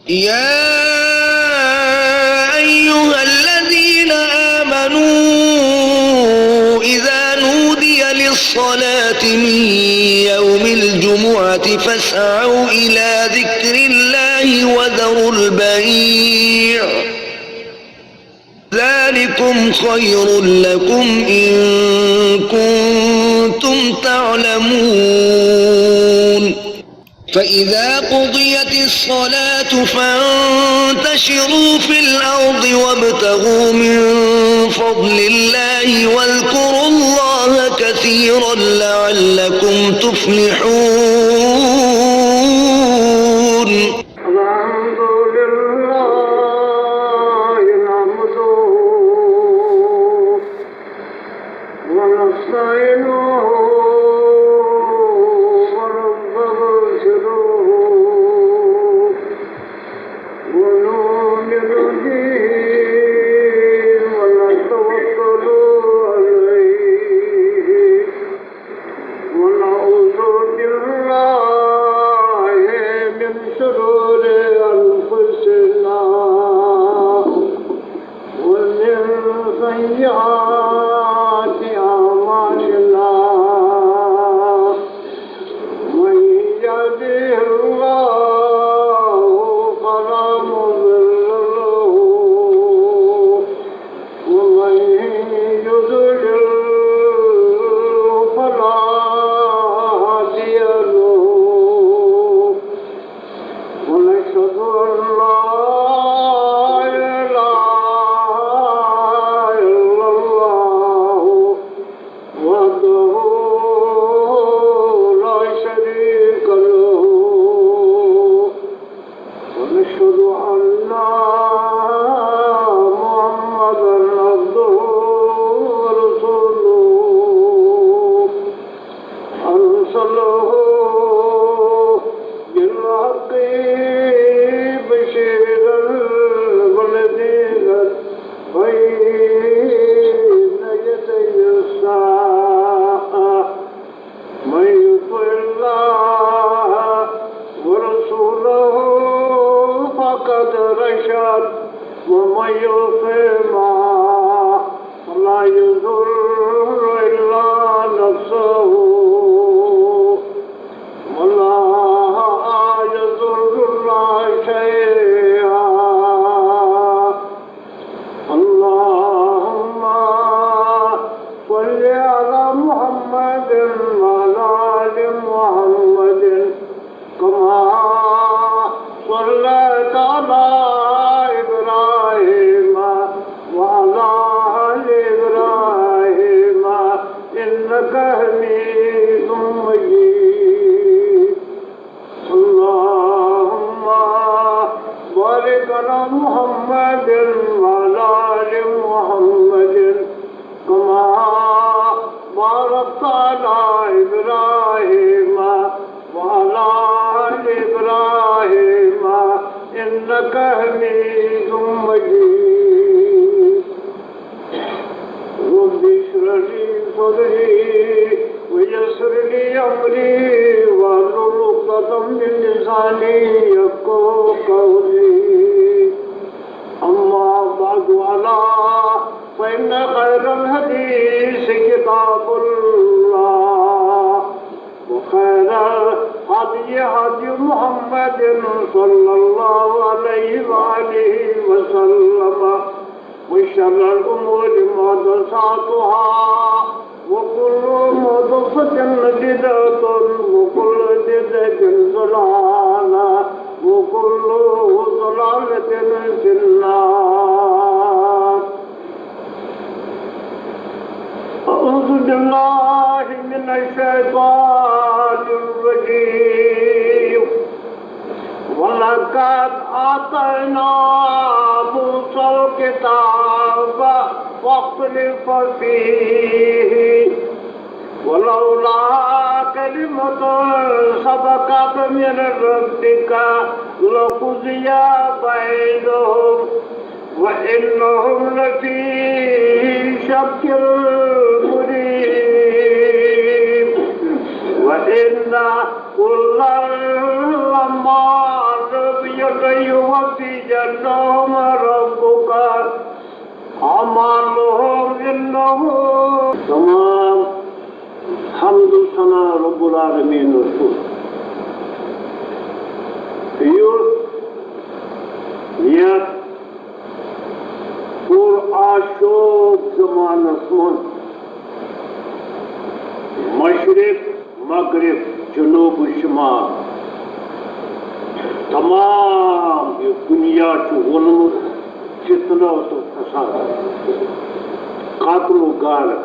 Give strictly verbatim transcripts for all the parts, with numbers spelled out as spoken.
يا أيها الذين آمنوا إذا نودي للصلاة من يوم الجمعة فاسعوا إلى ذكر الله وذروا البيع، ذلكم خير لكم إن كنتم تعلمون. فإذا قضيت الصلاة فانتشروا في الأرض وابتغوا من فضل الله واذكروا الله كثيرا لعلكم تفلحون. الحمد لله نحمده ونستعينه ونستغفره ونؤمن به ونتوكل عليه ونعوذ بالله من شرور أنفسنا ومن سيئات أعمالنا. من يهده الله فلا مضل له ومن يضلل فلا هادي له. ونشهد أن لا إله إلا الله وحده لا شريك له. ونشهد أن محمدا عبده ورسوله. أرسله بالحق بشيرا ونذيرا بين يدي الساعة. من يطع الله ورسوله فقد رشد ومن يعصهما فلا يضر إلا نفسه ولا يضر الله شيئا. اللهم صل على محمد وعلى آل محمد كما صليت على إبراهيم وعلى آل إبراهيم إنك حميد مجيد. اللهم بارك على محمد وعلى آل محمد كما باركت على إبراهيم وعلى آل إبراهيم إنك حميد مجيد. رب اشرح لي صدري ويسر لي أمري واحلل عقدة من لساني يفقهوا قولي. أما بعد، ألا فإن خير الحديث كتاب الله وخير الهدي هدي محمد صلى الله عليه وآله وسلم وشر الأمور محدثاتها وكل محدثة بدعة وكل بدعة ضلالة وكل ضلالة في النار. أعوذ بالله من الشيطان الرجيم. ولقد آتينا موسى الكتاب فاختلف فيه ولولا كلمة سبقت من ربك لقضي بينهم وإنهم لفي شك مريب. وإن كلا لما ليوفينهم ربك أعمالهم إنه تمام حمد و ثنا رب العالمین اوس۔ یُس یتھ پُر آشوب زمانس منٛز مشرق، مغرب، جنوب و شمال تمام یہِ دُنیا چھُ وولمُت فتنو تہٕ فسادو، قتل و غارت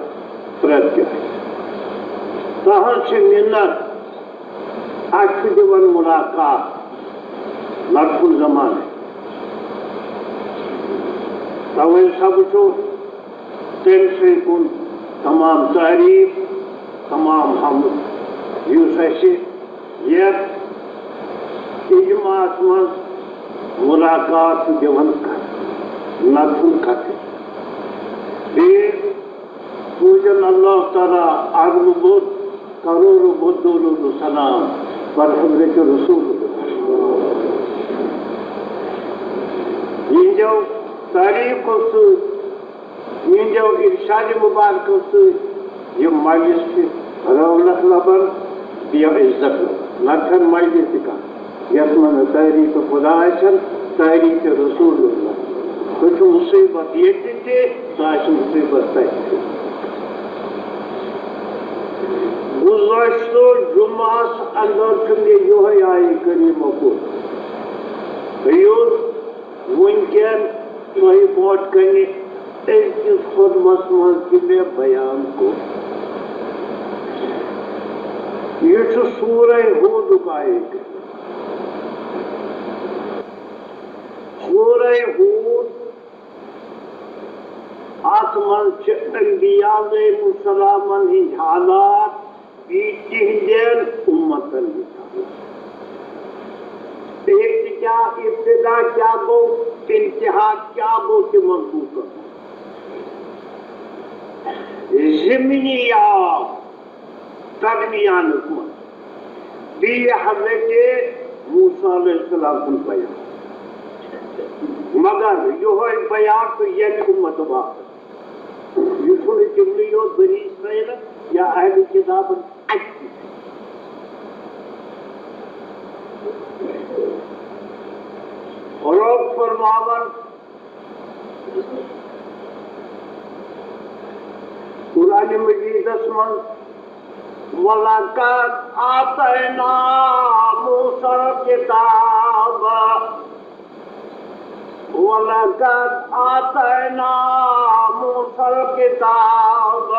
پرٛٮ۪تھ جایہِ۔ تہنٛز چھِ مِنت، اَسہِ چھُ دِوان مُلاقات لطف الزمان۔ توے سب چھُ تٔمۍ سٕے کُن تمام تعریف، تمام حمد، یُس اَسہِ یتھ اجماعس منٛز ملاقات چھُ دِوان کرنہٕ، نژُن کرنہٕ۔ بیٚیہِ سوٗزِن اللہ تعالیٰ اربہٕ بوٚد، کرورٕ بوٚد درود و سلام بر حضرت رسول اللہ۔ یِہنٛدیو تعریفو سۭتۍ، یِہنٛدیو ارشاد مبارکو سۭتۍ یہِ مجلس چھِ رونق لبان، بیٚیہِ عزت لبان۔ نتہٕ چھَنہٕ مجلس تہِ کانٛہہ، یَتھ منٛز نہٕ تعریف خدا آسن، تعریف رسول اللہ۔ سُہ چھُ مصیبت ییٚتہِ تہِ، سُہ آسہِ مصیبت تَتہِ تہِ۔ گُزٲرِش تہٕ جمعس اندر چھُ مےٚ یِہوٚے آیہِ کریٖمہ کوٚرمُت۔ یُس وٕنکٮ۪ن تۄہہِ برونٛٹھ کنہِ أزکِس خطبس منٛز تہِ مےٚ بیان کوٚر۔ یہِ چھُ سورہ ہودُک آیت۔ سورہ ہود، اتھ منٛز چھِ انبیاء علیہم السلامن ہٕنٛدۍ حالات بیٚیہِ تِہنٛدٮ۪ن اُمتن ہٕنٛدۍ حالات۔ ابتدا، ابتدا کیٛاہ گوٚو، انتہا کیٛاہ گوٚو تِمن لوٗکن ہُنٛد۔ ضمنی آو درمیانس منٛز بیٚیہِ حضرت موسیٰ علیہ السلام سُنٛد بیان، مگر یِہوٚے بیان تہٕ ییٚمہِ اُمتہٕ باپتھ۔ یہِ چھُنہٕ تِمنٕے یوت بنی اسرائیلن یا اہل کتابن اَتہِ۔ رۄب فرماوان قرآن مجیدس منٛز، وَلَقَدْ آتَيْنَا مُوسَى الْكِتَابَ، وَلَقَدْ آتَيْنَا مُوسَى الْكِتَابَ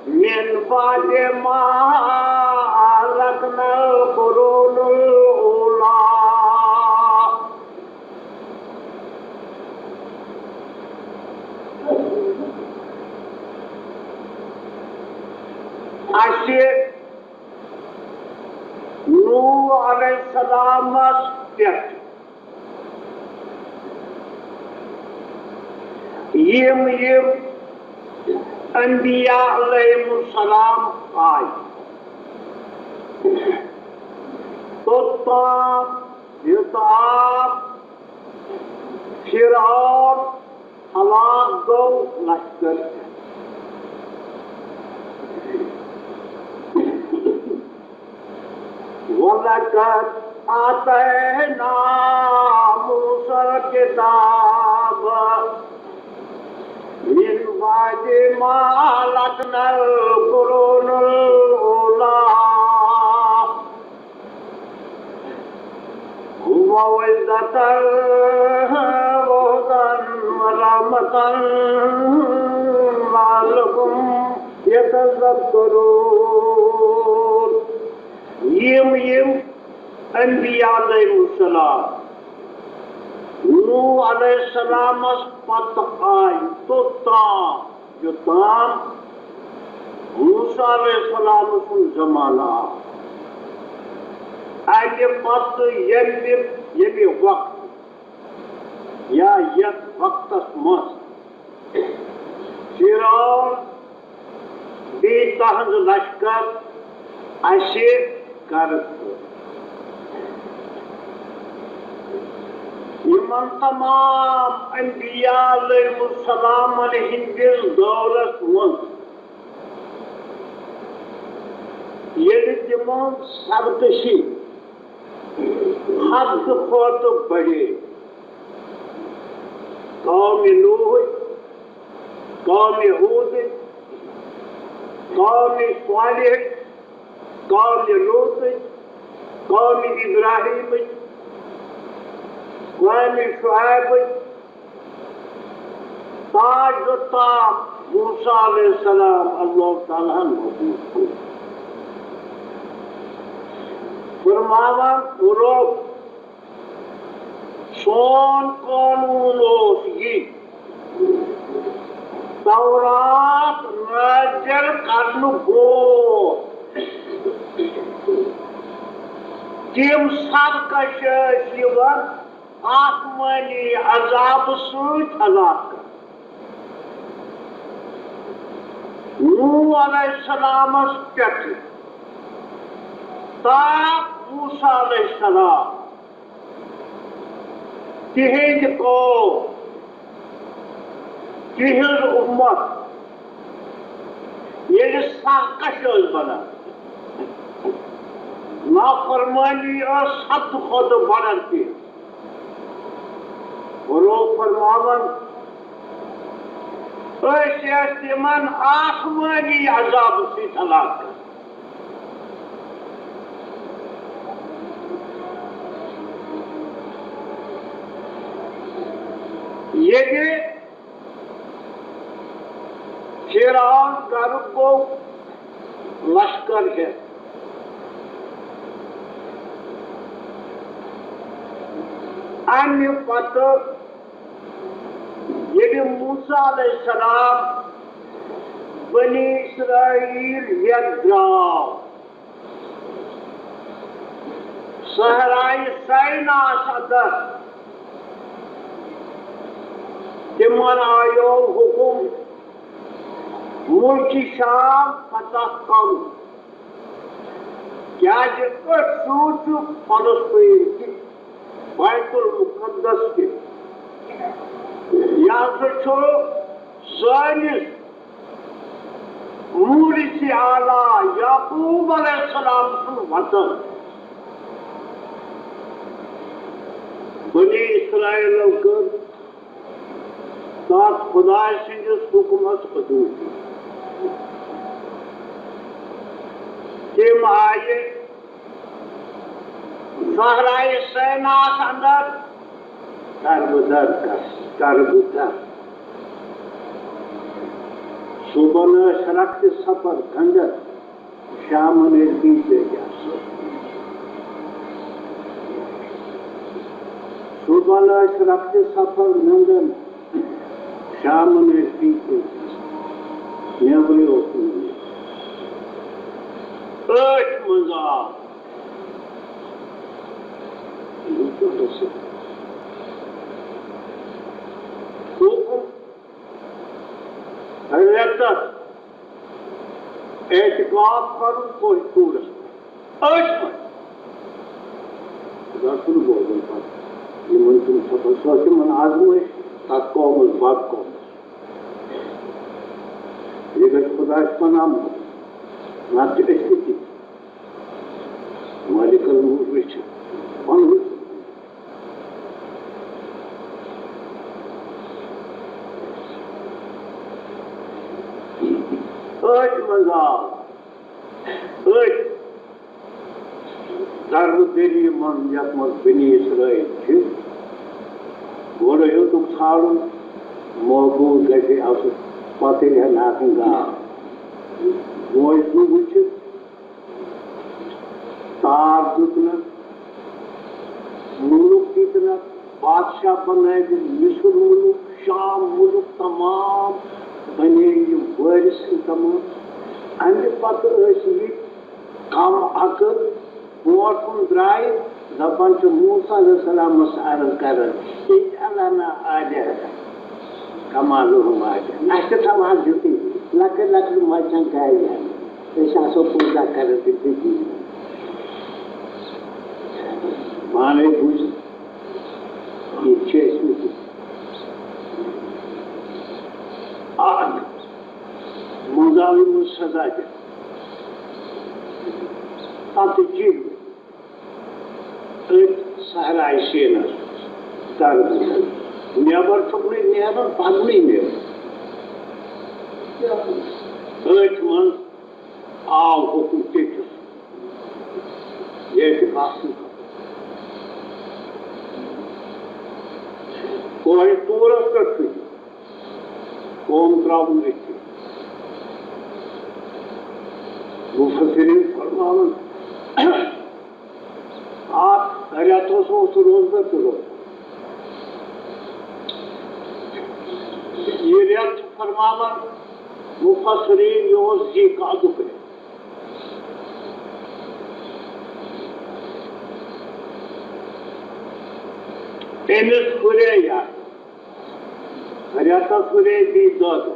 مِنْ بَعْدِ مَا أَهْلَكْنَا الْقُرُونَ الْأُولَى۔ اَسہِ نوح علیہ السلامس پٮ۪ٹھ یِم یِم انبیاء علیہم السلام آے، توٚتام یوٚتام فرعون ہلاک گوٚو لشکر۔ وَلَقَدْ آتَيْنَا مُوسَى الْكِتَابَ مِنْ بَعْدِ مَا أَهْلَكْنَا الْقُرُونَ الْأُولَى مَوْعِظَةً وَهُدًى وَرَحْمَةً لَعَلَّكُمْ تَذَكَّرُونَ۔ یِم یِم انبیاء علیہم السلام نوح علیہ السلامس پتہٕ آے، توٚتام یوٚتام موسیٰ علیہ السلام سُنٛد زمانہٕ آو۔ اَمہِ پتہٕ ییٚمہِ، ییٚمہِ وقتہٕ یا یَتھ وقتس منٛز فرعون بیٚیہِ تہنٛز لشکر اَسہِ غرق کٔر۔ یِمن تمام انبیاء علیہم السلامن ہٕنٛدِس دورس منٛز ییٚلہِ تِمن سرکشی حد کھۄتہٕ بڑے، قوم نوح، قوم ہود، قوم صالح، قوم لوط، قوم ابراہیم، قوم شعیب، تاج و تام موسیٰ علیہ السلام اللہ تعالیٰ ہن محبوب کو۔ فرماوان رب، سون قانون اوس یہِ، تورات نازل کرنہٕ برونٛہہ تِم سرکش ٲسۍ یِوان آسمٲنی عذابہٕ سۭتۍ ہلاک کرنہٕ۔ نوح علیہ السلامس پٮ۪ٹھ تا موسیٰ علیہ السلام، تِہنٛدۍ قوم، تِہنٛز اُمت، ییٚلہِ سرکش ٲس بنان، نافرمٲنی ٲس حد کھۄتہٕ بڑان تہِ۔ رب فرماوان، أسۍ ٲسۍ تِمن آسمٲنی عذابہٕ سۭتۍ ہلاک کران۔ ییٚلہِ فرعون گرُک گوٚو لشکر ہٮ۪تھ، امہِ پتہٕ ییٚلہِ موسیٰ علیہ السلام بنی اسرائیل ہٮ۪تھ درٛاو، صحرائے سیناہس اندر تِمن آیو حکم ملکِ شام فتح کرُن، کیازِ أتھۍ سۭتۍ چھُ فلسطین تہِ بیت المقدس تہِ۔ یہِ ہسا چھُ سٲنِس مورثِ اعلیٰ یعقوب علیہ السلام سُنٛد وطن۔ بنی اسرائیلو کٔر تتھ خدایہِ سٕنٛدِس حُکمس عدوٗ۔ تِم آیہِ صحرائے سیناہس اندر دربدر گژھ، دربدر۔ صبحن ٲسۍ رکھتہِ سفر گنڈر، شامن ٲسۍ بیٚیہِ جایہِ آسان۔ صبحن ٲسۍ رکھتہِ سفر گنڈر، شامن ٲسۍ بیٚیہِ جایہِ آسان۔ نیبرٕے اوس نہٕ نیران۔ أتھۍ منٛز آو حُکُم رٮ۪تس اعتکاف کرُن کوہ طورس پٮ۪ٹھ۔ أتھۍ منٛز۔ خدا چھُنہٕ بوزان پتہٕ۔ یِمن تِم سفر، سۄ ٲس تِمن آزمٲیش، تتھ قومس، بدقومس۔ یہِ گژھِ خدایس پناہ منٛگُن، نتہٕ چھِ أسۍ تہِ تی۔ مالک الملک چھِ پنُن۔ أتھۍ منٛز آو، أتھۍ دربہٕ دٔری منٛز، یَتھ منٛز بنی اسرائیل چھِ، گۄڈٕ ہیوٚتُکھ ژھانٛڈُن، معبوٗد گژھِ آسُن، پتہٕ ییٚلہِ ہن آسٕنۍ گاو۔ موجوٗد وٕچھِتھ، تار دیُتنَکھ، مُلُک دِتنَکھ، بادشاہ بنٲوِتھ، مصر مُلُک، شام مُلُک، تمام بنے یِم وٲرِث تمام۔ اَمہِ پتہٕ ٲسۍ یہِ کم عقل، برونٛٹھ کُن درٛاے، دَپان چھِ موسیٰ علیہ السلامَس عرض کران، اجعل لنا آلہة کما لہم آلہة۔ اَسہِ تہِ تھاو حظ یُتُے، لۄکٕٹۍ لۄکٕٹۍ مَچھَن گاوِ ہن۔ أسۍ آسو پوٗزا کران تہٕ تٔتی۔ پانے بوٗزِو۔ یہِ چھِ ٲسمٕتۍ اَکھ منٛزٕ آو یِمَن سزا دِنہٕ۔ پَتہٕ جیٖلۍ أتھۍ صحرائے سیٖنَس دربٕدر۔ نٮ۪بر چھُکھ نہٕ نیرُن، پَکنُے نیرُن۔ أتھۍ منٛز آو حُکُم تٔتِس۔ ییٚتہِ باسُن۔ کوہہِ طورس پٮ۪ٹھ چھُ یہِ قوم ترٛاوُن أتھی۔ مُفسِریٖن فرماوان، اَتھ رٮ۪تَس اوس روزدَر تہِ روزان۔ یہِ رٮ۪تھ چھُ فرماوان مُفسِریٖن، یہِ اوس ذی قعدُک رٮ۪تھ۔ أمِس ہُرے یَتھ رٮ۪تَس ہُرے بیٚیہِ دَہ دۄہ۔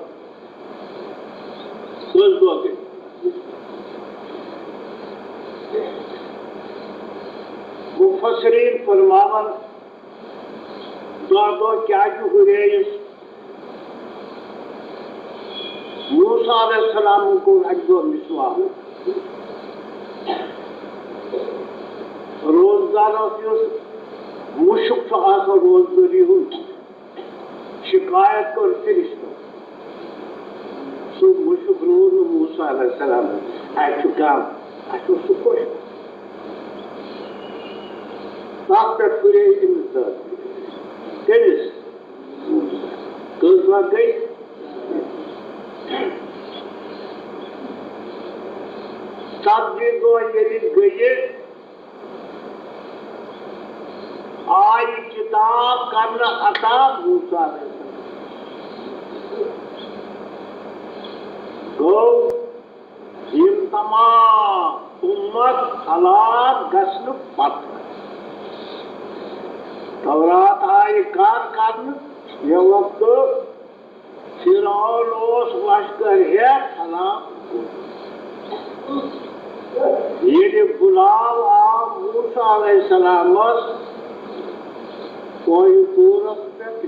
کٔژ دۄہ گٔے؟ مُفسِریٖن فرماوان، دَہ دۄہ کیٛازِ ہُرییَس؟ موسیٰ علیہ السلامن کوٚر اَکہِ دۄہ مِسواک۔ روزدارس یُس مُشُک چھُ آسان روزدٲری ہُنٛد، شِکایت کٔر فرشتو۔ سُہ مُشُک روٗد نہٕ موسیٰ علیہ السلام۔ اَسہِ چھُ غم، اَسہِ اوس سُہ خۄش۔ تَتھ پٮ۪ٹھ ہُرے أمِس دَگ۔ کٔمِس؟ کٔژ دۄہ گٔے؟ ژتجی دۄہ ییٚلہِ گٔیہِ، آیہِ کِتاب کرنہٕ عطا موسیٰ علیہ السلام۔ گوٚو یِم تمام اُمت ہلاک گژھنہٕ پتہٕ۔ تورات آیہِ کر کرنہٕ؟ ییٚمہِ وقتہٕ فرعون اوس لشکر ہیتھ سلام۔ ییٚلہِ بُلاو آو موسیٰ علیہ السلامس کوہِ طورس پٮ۪ٹھ،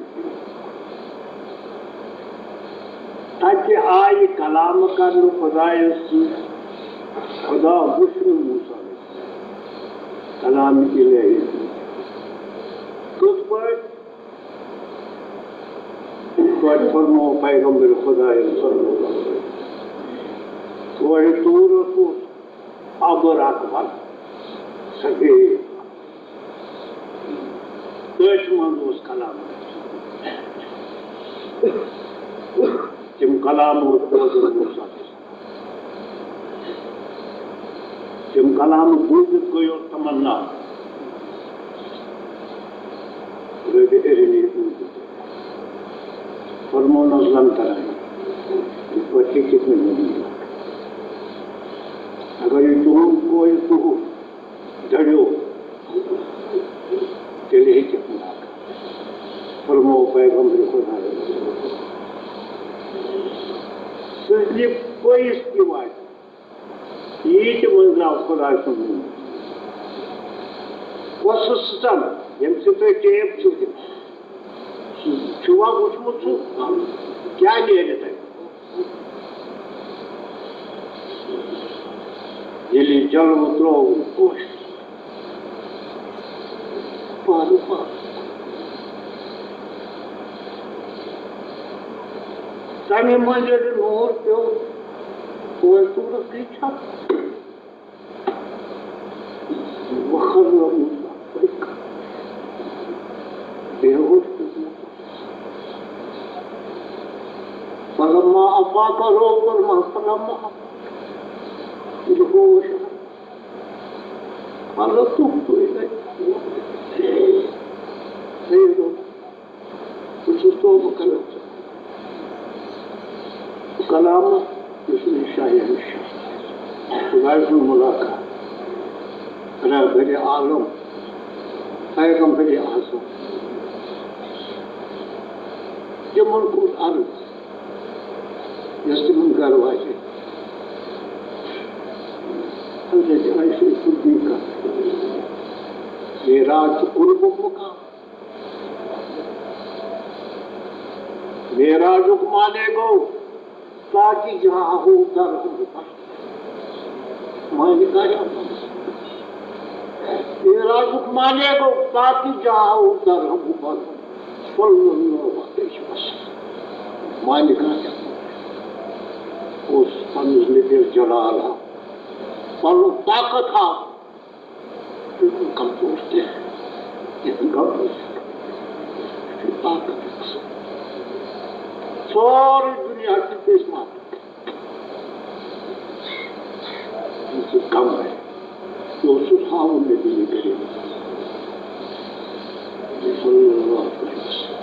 تتہِ آیہِ کلام کرنہٕ خدایس سۭتۍ۔ خدا وُچھ نہٕ موسیٰ علیہ السلام۔ کلام الہی۔ کِتھ پٲٹھۍ؟ توتہِ فرموو پیغمبر خدایَن صلی اللہ علیہ وسلم، کوہِ طورس اوس ابر اکبر سفید، تٔتھۍ منٛز اوس کلام۔ تِم کلام اوس بوزان موسیٰ۔ تِم کلام بوٗزِتھ گٔیو تمنا۔ ربِ ارنی بوٗزِتھ فرمونس لم ترانی، یِتھ پٲٹھۍ ہیٚکِتھ نہٕ مےٚ وٕنہِ۔ اگر یہِ تُہُنٛد کویہِ تُہُنٛد دٔڑیو، تیٚلہِ ہیٚکِتھ نہٕ ہٮ۪کان۔ فرموو پیغمبر خدا، سٕژنہِ پٔیِس تہِ واتہِ۔ یہِ تہِ منٛزراو خۄداے سُنٛد نوٗر۔ کۄس سُہ سٕژن، ییٚمہِ سۭتۍ تُہۍ ٹیپ چھِو دِوان؟ سُہ چھُوا وُچھمُت سُہ؟ کیٛاہ نیرِ تۄہہِ؟ ییٚلہِ یہِ جلوٕ ترٛووُن اوس، پارٕ پارٕ۔ تَمہِ منٛز ییٚلہِ نوٗر پیوٚو، کویہِ طورس گٔے چھَپھ۔ وَخَرَّ مُوسَىٰ صَعِقًا۔ بے ہوش پیوٚو موسیٰ۔ فَلَمَّا أَفَاقَ، روو پَرمان، فَلَمَّا أَفَاقَ، ییٚلہِ ہوش آو، قَالَ تُبْتُ إِلَيْكَ۔ ہے رۄب، بہٕ چھُس توبہٕ کران۔ سُہ کلام یُس نہٕ شاید شاہ۔ خۄداے سُنٛد مُلاقات۔ رہبرِ عالم، پیغمبرِ اعظم۔ تِمن کوٚر عرض، یۄس تِمن گرٕ واجہِ حضرت عائشہ صدیقہ۔ معراج چھُ قربُک مقام۔ معراجُک معنی گوٚو تاکہِ جاہو درہم۔ معنی کیٛاہ چھُ؟ معراجُک معنی گوٚو تاکہِ جاہو درہم۔ صلی اللہ علیہ وسلم۔ معنی کیٛاہ چھُ؟ اوس پننِس نبی جلال ہا، پنُن طاقت ہا، بالکل کمزور تہِ، کینٛہہ کمزور تہِ۔ طاقت آسان۔ سورُے دُنیا چھُ بیٚیِس ماتُک۔ یہِ چھُ کم ہے۔ یہِ اوسُس ہاوُن نبی کریم صلی اللہ علیہ وسلم۔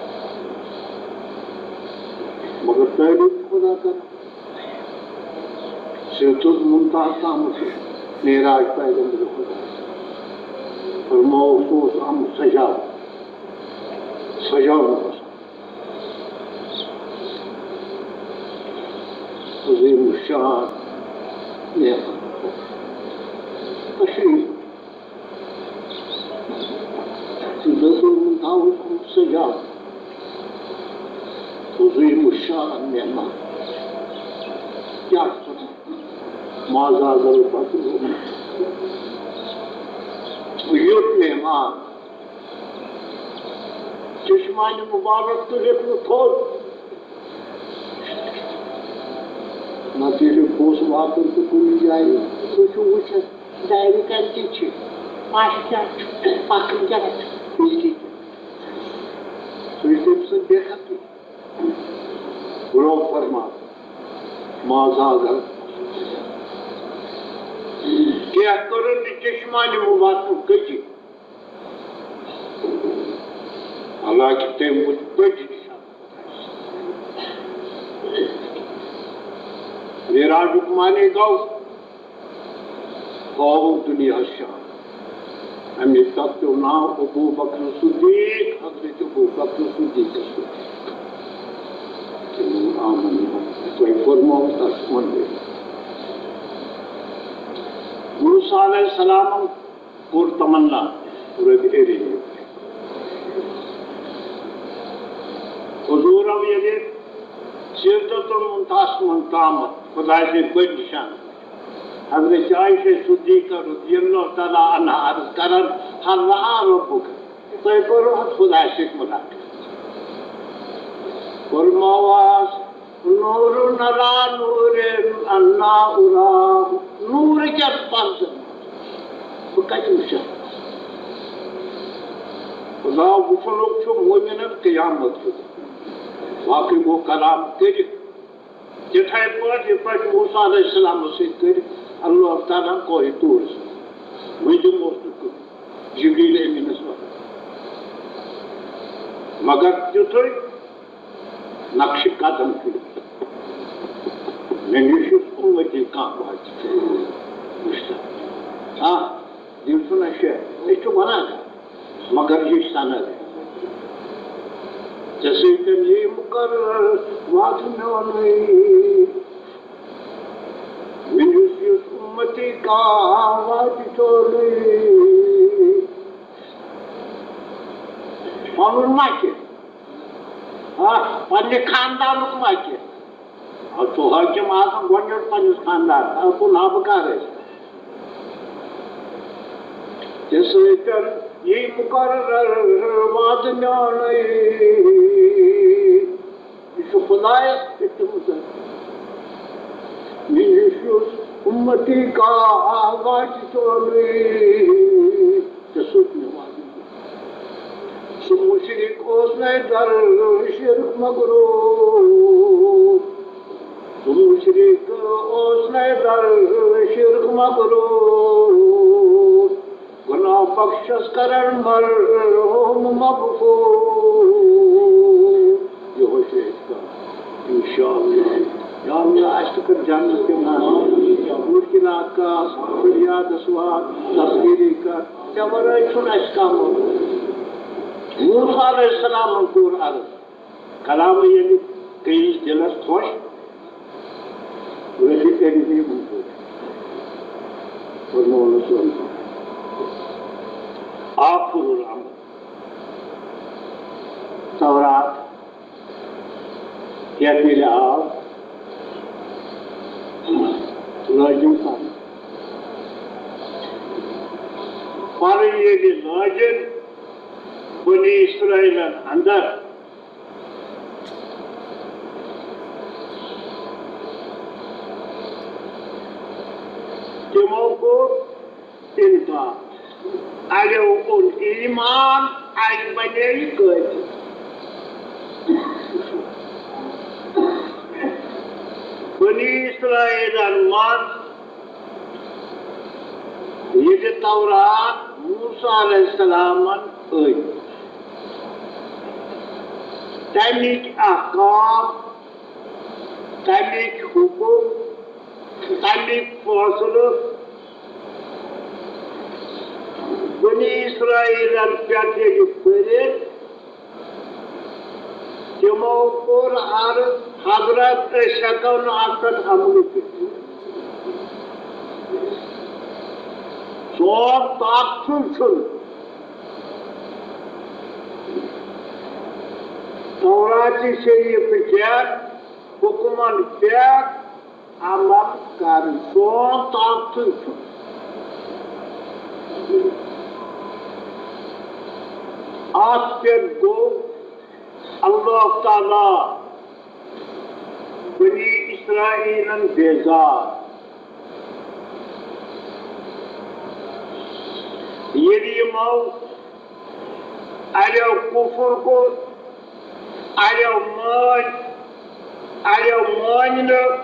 مگر تعریف خدا کران۔ سدرۃ المنتہا تام اوس معراج پیغمبر خدا۔ فرموو، سُہ اوس آمُت سجاونہٕ۔ سجاونہٕ اوس۔ عظیم الشان نعمت۔ تشریف۔ سدرۃ المنتہا اوس آمُت سجاونہٕ۔ عظیم الشان نعمت۔ کیٛاہ چھُ؟ ما زاغ البصر۔ یُتھ مہمان۔ چشمانِ مبارک تُلِکھ نہٕ تھوٚد۔ نہ تُلِکھ پوٚس واتُن تہٕ کُنہِ جایہِ۔ تُہۍ چھِو وٕچھان، دارِ کَتہِ چھِ؟ پَش کیٛاہ چھُ؟ پَکُن کیٛاہ چھُ؟ بجلی کیٛاہ؟ سُہ چھُ تٔمۍ سٕنٛز بے خبری۔ رۄب فرمان، ما زاغ۔ کینٛہہ کٔرٕن نہٕ چشمانِ مبارکُک کٔجی۔ حالانکہ تٔمۍ وُچھ بٔجۍ نِشان۔ معراجُک معنی گوٚو ہاوُن دُنیاہَس شان۔ اَمے تَتھ پیوٚو ناو ابو بکر صدیق، حضرت ابو بکر صدیق۔ تِمو آمن تۄہہِ کوٚرمو تَس وَنُن۔ موسیٰ علیہ السلامن کوٚر تمنا، رۄبِ ارے۔ حضوٗرو ییٚلہِ سدرۃ المنتہاہَس منٛز تامَتھ خۄداے سٕنٛدۍ بٔڑۍ نِشان، حضرت عائشہ صدیقہ رضی اللہ تعالیٰ عنہا عرض کران، "هل رأى ربك؟" تۄہہِ کوٚروٕ حظ خۄداے سۭتۍ مُلاقات؟ کوٚرماواز، "نور نرا نور انا اراه"، نور کیٛاہ پردٕ؟ بہٕ کتہِ وٕچھٕ؟ خدا وٕچھنُک چھُ مومنن قیامت کیُتھ۔ باقٕے گوٚو کلام کٔرِتھ۔ تِتھے پٲٹھۍ یِتھ پٲٹھۍ موسیٰ علیہ السلامس سۭتۍ کٔرۍ اللہ تعالیٰ ہن کوہِ طور سۭتۍ۔ وۄنۍ دِموس نہٕ کٕہٕنۍ۔ جبریل امیٖنس وَنان۔ مگر تیُتھُے نقشہِ قدم کٔرِتھ۔ مےٚ نِش یُس اُمتی کانٛہہ واتہِ۔ وٕچھ سا۔ ہاں، یِم چھُنہ شعر۔ أسۍ چھِ وَنان کانٛہہ۔ مگر یہِ چھِ سند۔ ژےٚ سۭتۍ یی مُقرر وعدٕ میونُے۔ مےٚ یُس یُس اُمتی کانٛہہ واتہِ چونُے۔ پنُن ما کینٛہہ؟ آ، پننہِ خاندانُک ما کینٛہہ؟ آ، ژٕ حٲکِم آسان گۄڈٕنیتھ پننِس خاندانس، آ، کُن ہا بہٕ کر ٲسۍ؟ ژےٚ سۭتۍ یی مُقرر وعدٕ میونُے۔ یہِ چھُ خۄدایَس دیُتمُت۔ مےٚ نِش یُس اُمتی کانٛہہ واتہِ چونُے، ژےٚ سۭتۍ مےٚ وعدٕ۔ سُہ مُشرِک اوس نَے در شِرک مغروٗر۔ سُہ مُشرِک اوس نَے در شِرک مغروٗر۔ گناہ بخشس کرن مرحوم مغفور۔ یہوے چھُ اعتقاد۔ انشاءاللہ۔ یا اللہ، اَسہِ تہِ کر جنت تہِ نصیب۔ مشکلات کر، فریادس وات، دستگیری کر۔ ژےٚ ورٲے چھُنہٕ اَسہِ کانٛہہ مولوی۔ موسیٰ علیہ السلامن کوٚر عرض۔ کلام ییٚلہِ گٔیِس دِلس خۄش، رۄبِ کٔرِتھ یہِ منظوٗر۔ فرموونس ووٚن، آخر الامر، تورات، یتھ ییٚلہِ آو، لٲجِم پرٕنۍ۔ پرٕنۍ ییٚلہِ لٲجِم بنی اسرائیلن اندر، تِمو کوٚر انکار۔ اَڑیو اوٚن ایمان، اَڑِ بنے یہِ کٲفِر۔ بنی اسرائیلن منٛز ییٚلہِ تورات موسیٰ علیہ السلامن أنۍ، تَمِکۍ احکام، تَمِکۍ حُکم، تَمِکۍ فٲصلہٕ بنی اسرائیلن پٮ۪ٹھ ییٚلہِ پٔرِتھ، تِمو کوٚر عرض، حضرت، أسۍ ہٮ۪کو نہٕ اَتھ پٮ۪ٹھ عملہٕ کٔرِتھ۔ سون طاقتٕے چھُنہٕ۔ توراتِ شریٖفہٕ کٮ۪ن حُکمن پٮ۪ٹھ عمل کرٕنۍ۔ سون طاقتٕے چھُنہٕ۔ اَتھ پٮ۪ٹھ گوٚو اللہ تعالیٰ بنی اسرائیلن بیزار۔ ییٚلہِ یِمو اَڑیو کُفر کوٚر، اَڑیو مٲنۍ، اَڑیو مٲنۍ نہٕ،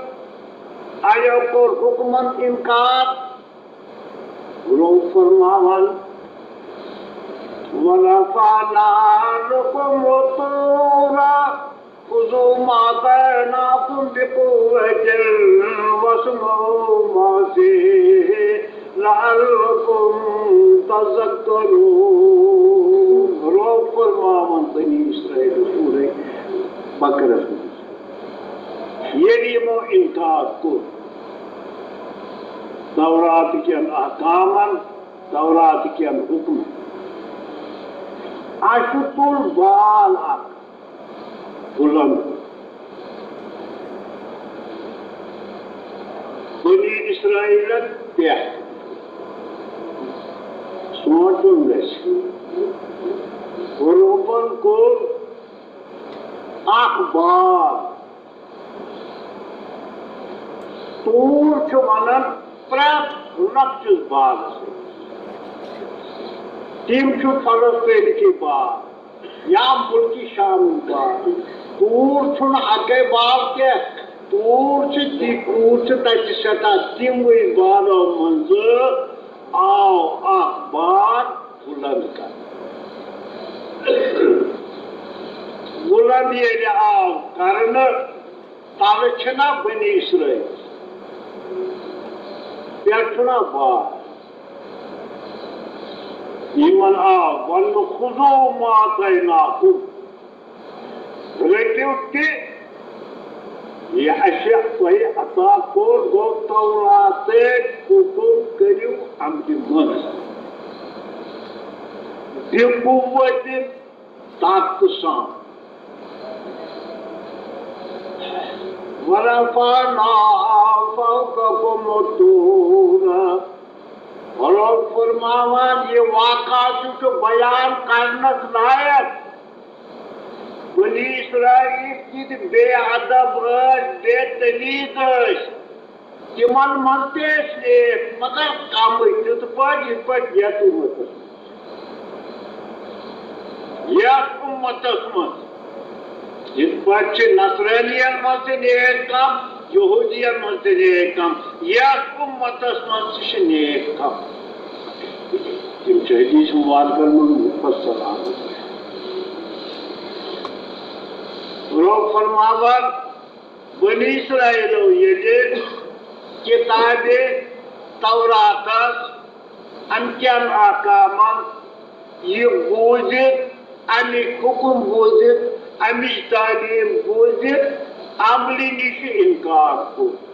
اَڑیو کوٚر حُکمن انکار۔ رۄب فرماوان، "ورفعنا لكم الطور خذوا ما آتيناكم بقوة واسمعوا ما فيه لعلكم تذكرون۔" رۄب فرماوان بنی اسرائیل سورہ بقرس منٛز، ییٚلہِ یِمو انکار کوٚر تورات کٮ۪ن احکامن، تورات کٮ۪ن حُکمن، اَسہِ تُل بال اکھ بُلند۔ بنی اسرائیلن پٮ۪ٹھ سونٛچُن گژھِ، رۄبن کوٚر اکھ بال۔ طور چھُ ونان پرٛٮ۪تھ لۄکٹِس بالس۔ تِم چھِ فلسطینٕکۍ بال۔ یا ملکِ شامٕکۍ بال۔ طور چھُنہٕ اَکے بال کینٛہہ، طور چھِ تی، طور چھِ تَتہِ سٮ۪ٹھاہ تِموٕے بالو منٛزٕ آو اکھ بال بُلند کرنہٕ۔ بُلند ییٚلہِ آو کرنہٕ، تَلہٕ چھِنہ بنی اسرائیل، پٮ۪ٹھ چھُنہ بال۔ یِمن آو وننہٕ، "خذوا ما آتیناکم"، رٔٹِو تہِ، یہِ اَسہِ تۄہہِ عطا کوٚر، گوٚو توراتٕکۍ حُکم کٔرِو عملہِ منٛز۔ بِقُوَّةٍ، طاقتہٕ سان۔ وَرَفَعْنَا فَوْقَكُمُ الطُّورَ۔ رۄب فرماوان، یہِ واقعہ چھُ، چھُ بیان کرنس لایق۔ بنی اسرائیل کِتھۍ بے ادب ٲسۍ، بے تمیز ٲسۍ۔ تِمن منٛز تہِ ٲسۍ نیک، مگر کمٕے، تِتھ پٲٹھۍ یِتھ پٲٹھۍ یتھ اُمتس منٛز۔ یتھ اُمتس منٛز یِتھ پٲٹھۍ چھِ نصرٲنین منٛز تہِ نیک کم، یہودین منٛز تہِ نیک کم، یتھ اُمتس منٛز تہِ چھِ نیک کم۔ تِم چھِ حدیث مبارکن منٛز مفصل آمٕتۍ۔ رۄب فرماوان، بنی اسرائیلو ییٚلہِ کتابِ توراتس، امہِ کٮ۪ن احکامن یہِ بوٗزِتھ، امیُک حُکم بوٗزِتھ، امِچ تعلیٖم بوٗزِتھ، عملہِ نِش انکار کوٚر۔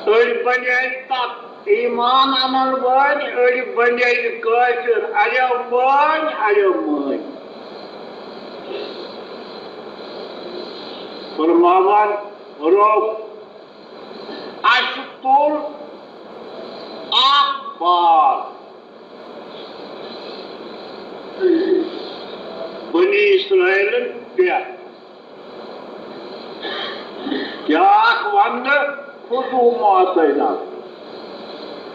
أڑۍ بنے تتھ ایمان انن وٲلۍ، أڑۍ بنے کٲفر، اڑیو مٲنۍ، اڑیو مٲنۍ۔ فرماوان، رۄب، اَسہِ تُل اکھ بار بنی اسرائیلن پٮ۪ٹھ، بیٛاکھ وَننہٕ، خُذوٗ ما آتَیناکُم،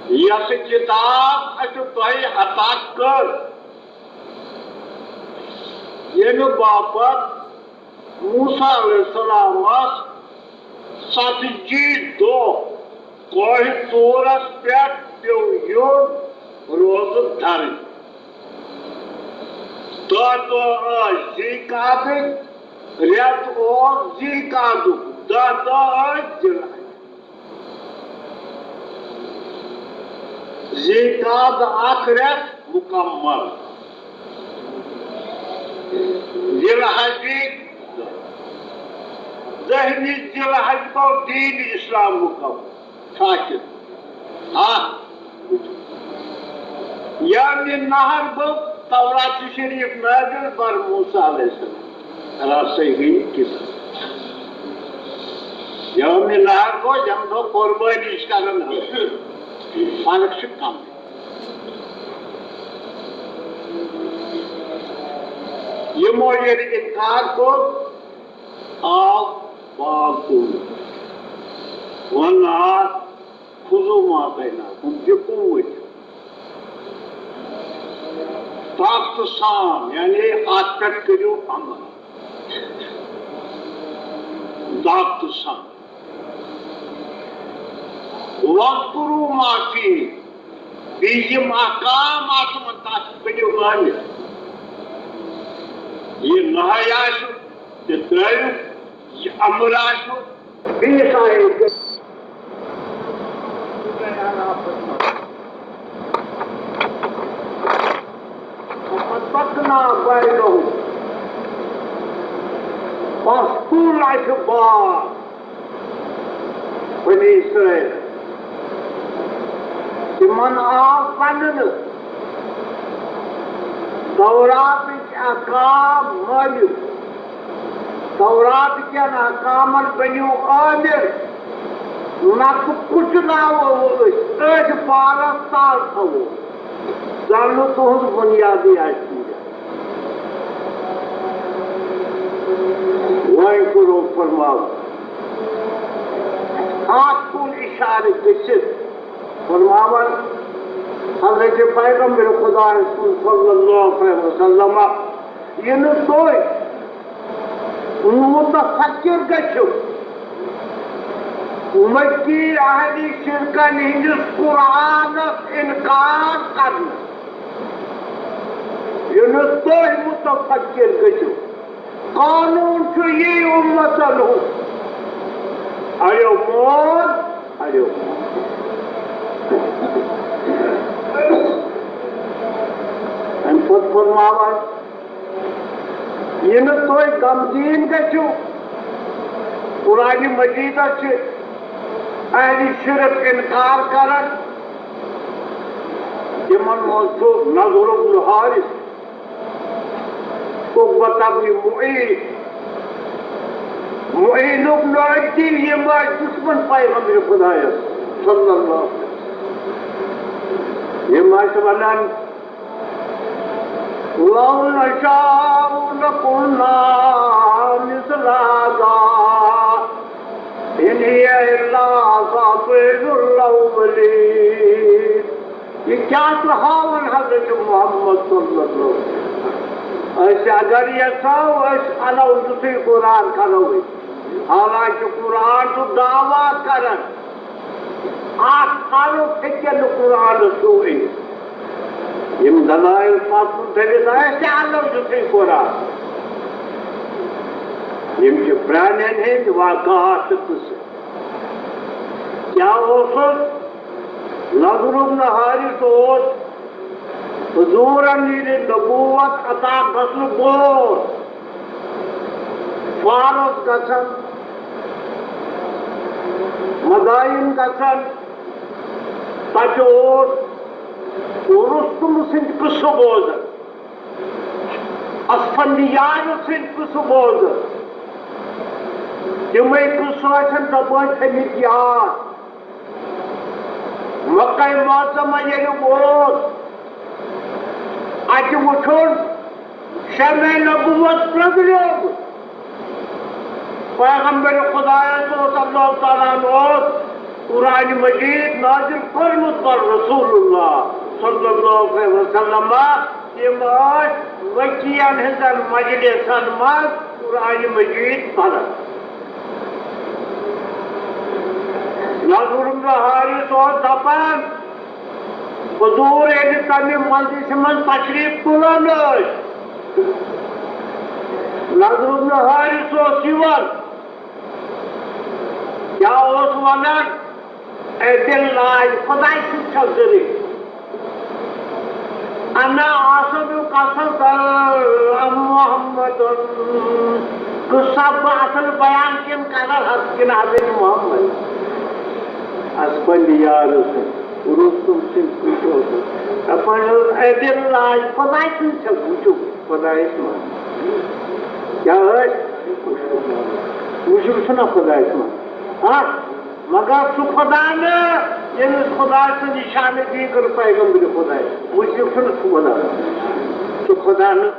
یۄس کِتاب اَسہِ تۄہہِ عطا کٔر، ییٚمہِ باپتھ موسیٰ علیہ السلامس ژتجی دۄہ کوہِ طورس پٮ۪ٹھ پیوٚو یُن روزٕ دَرٕنۍ۔ دَہ دۄہ ٲسۍ ذی قعدٕکۍ، رٮ۪تھ اوس ذی قعدُک، دَہ دۄہ ٲسۍ ذی الحجہ۔ ذی قعدٕ اکھ رٮ۪تھ مُکمل۔ ذی الحجٕکۍ دٔہمہِ ذی الحج گوٚو دین اسلام مُکمل۔ ساکت۔ ہاں۔ یومِ نحر گوٚو تورات شریف نازل بر موسیٰ علیہ السلام۔ راسے گٔے کِتاب۔ یومِ نحر گوٚو ییٚمہِ دۄہ قربٲنی چھِ کران۔ فرق چھِ کم۔ یِمو ییٚلہِ اِنکار کوٚر، آو باغ کُن۔ وَنہار، خُذوٗ ما آتَیناکُم، یہِ کُم ؤتھِو۔ طاقتہٕ سان، یعنی اَتھ پٮ۪ٹھ کٔرِو عمل۔ طاقتہٕ سان۔ وَاذْكُرُوا مَا فِيهِ، بیٚیہِ یِم احکام آسَن، تَتھ بٔنِو عٲمِل۔ یہِ نہی آسہِ، تہِ ترٛٲوِو، یہِ اَمُر آسہِ، بیٚیہِ سارے۔ وَقَطَعْنَا بَيْنَهُمْ، پَتہٕ تُل اَسہِ باغ بنی اسرائیل۔ تِمن آو وننہٕ، توراتٕکۍ احکام مٲنِو، تورات کٮ۪ن احکامن بٔنِو عٲمِل، نتہٕ کُچلاوو أسۍ، أتھۍ بالس تل تھاوو، زن نہٕ تُہنٛز بُنیادٕے آسہِ پوٗرٕ۔ وۄنۍ کوٚرُکھ فرماوُن، اَتھ کُن اِشارٕ گٔژھِتھ فرماوان حضرت پیغمبر خدایَس کُن صلی اللہ علیہ وسلم، یہِ نہٕ تُہۍ مُتفکر گٔژھِو مکی اہلِ شرکن ہٕنٛدِس قرآنس اِنکار کرنہٕ، یہِ نہٕ تُہۍ مُتفکر گٔژھِو۔ قانون چھُ یی اُمتن ہُنٛد، اَڑیو مون، اَڑیو مون۔ اَمہِ پتہٕ فرماوان، یہِ نہٕ تُہۍ غمگیٖن گٔژھِو، قرآنِ مجیدس چھِ اہلِ شرک اِنکار کران، تِمن منٛز چھُ نضر بن حارث، عقبہ بن معیط، معین بن عدی، یِم ٲسۍ دُشمن پیغمبر خدایس صلی اللہ علیہ وسلم۔ یِم ٲسۍ ونان، لو نشاء لقلنا مثل هذا ان هي الا اساطیر الاولین۔ یہِ کیٛاہ چھُ ہاوان حضرت محمد صلی اللہ علیہ وسلم؟ أسۍ اگر یژھو، أسۍ اَنو یُتھُے قرآن کرو أسۍ۔ حالانکہ قرآن چھُ دعویٰ کران، اَتھ حرف ہیٚکہِ نہٕ قرآنَس ہیوٗ أنِتھ۔ یِم دلائل پتہٕ دٔلِل آسہِ، تہِ اَنو یُتھُے قرآن۔ یِم چھِ پرٛانٮ۪ن ہٕنٛدۍ واقعات تہٕ قصہٕ۔ کیٛاہ اوسُس؟ نضر بن حارث اوس حضوٗرن ییٚلہِ نبوت عطا گژھنہٕ برونٛٹھ فارس گژھان، مدائن گژھان، تتہِ اوس رستم سٕنٛدۍ قصہٕ بوزان، اسفندیار سٕنٛدۍ قصہٕ بوزان۔ تِمے قصہٕ ٲسۍ دپان تھٲمٕتۍ یاد۔ مکہ معظمہ ییٚلہِ ووت، اتہِ وُچھُن شمع نبوت پرٛزلیومُت۔ پیغمبر خدایس اوس اللہ تعالیٰ ہن اوس قرآن مجید نازل کوٚرمُت پر رسول اللہ صلی اللہ علیہ وسلم۔ تِم ٲسۍ مکین ہٕنٛزن مجلسن منٛز قرآن مجید پران۔ نضر بن حارث اوس دپان، حضور ییٚلہِ تمہِ مجلسہِ منٛز تشریف تُلان ٲسۍ، نضر بن حارث اوس یِوان، کیٛاہ اوس ونان؟ اے دِل لاج، خداے سۭتۍ چھا ضروٗری؟ انا آسنُک اصل محمد۔ قصہ بہٕ اصل بیان کِنہٕ کران حظ کِنہٕ حضرت محمد؟ از پننہِ یارٕ سۭتۍ، رُستُم سٕنٛدۍ پٲٹھۍ اوسُس۔ دپان اوس، اے دِل لاج، خداے سٕنٛز چھَس وٕچھِو، خدایَس منٛز۔ کیٛاہ ٲسۍ؟ وٕچھِو چھُنہ خدایَس منٛز۔ ہاں؟ مگر سُہ خدا نہٕ، ییٚمِس خدا سٕنٛز نِشانہٕ دی کٔر پیغمبر خداے۔ مُشرِک چھُنہٕ سُہ خدا۔ سُہ خدا نہٕ۔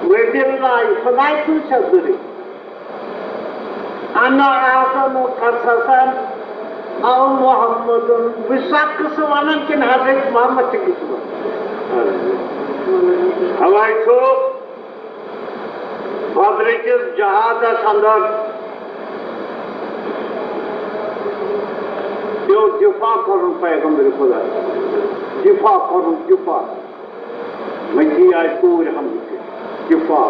وۄنۍ دِل لاج، خداے سٕنٛز چھےٚ ضروٗری۔ انا احسن قصصا او محمد۔ بہٕ چھُسا قصہٕ وَنان کِنہٕ حضرت محمد چھِ قصہٕ وَنان؟ اوے چھُ بدرٕ کِس جہادس اندر پیوٚو دفاع کرُن پیغمبر خدا، دفاع کرُن، دفاع۔ مکی آیہِ کوٗرِ حملہٕ کٔرِتھ۔ دفاع۔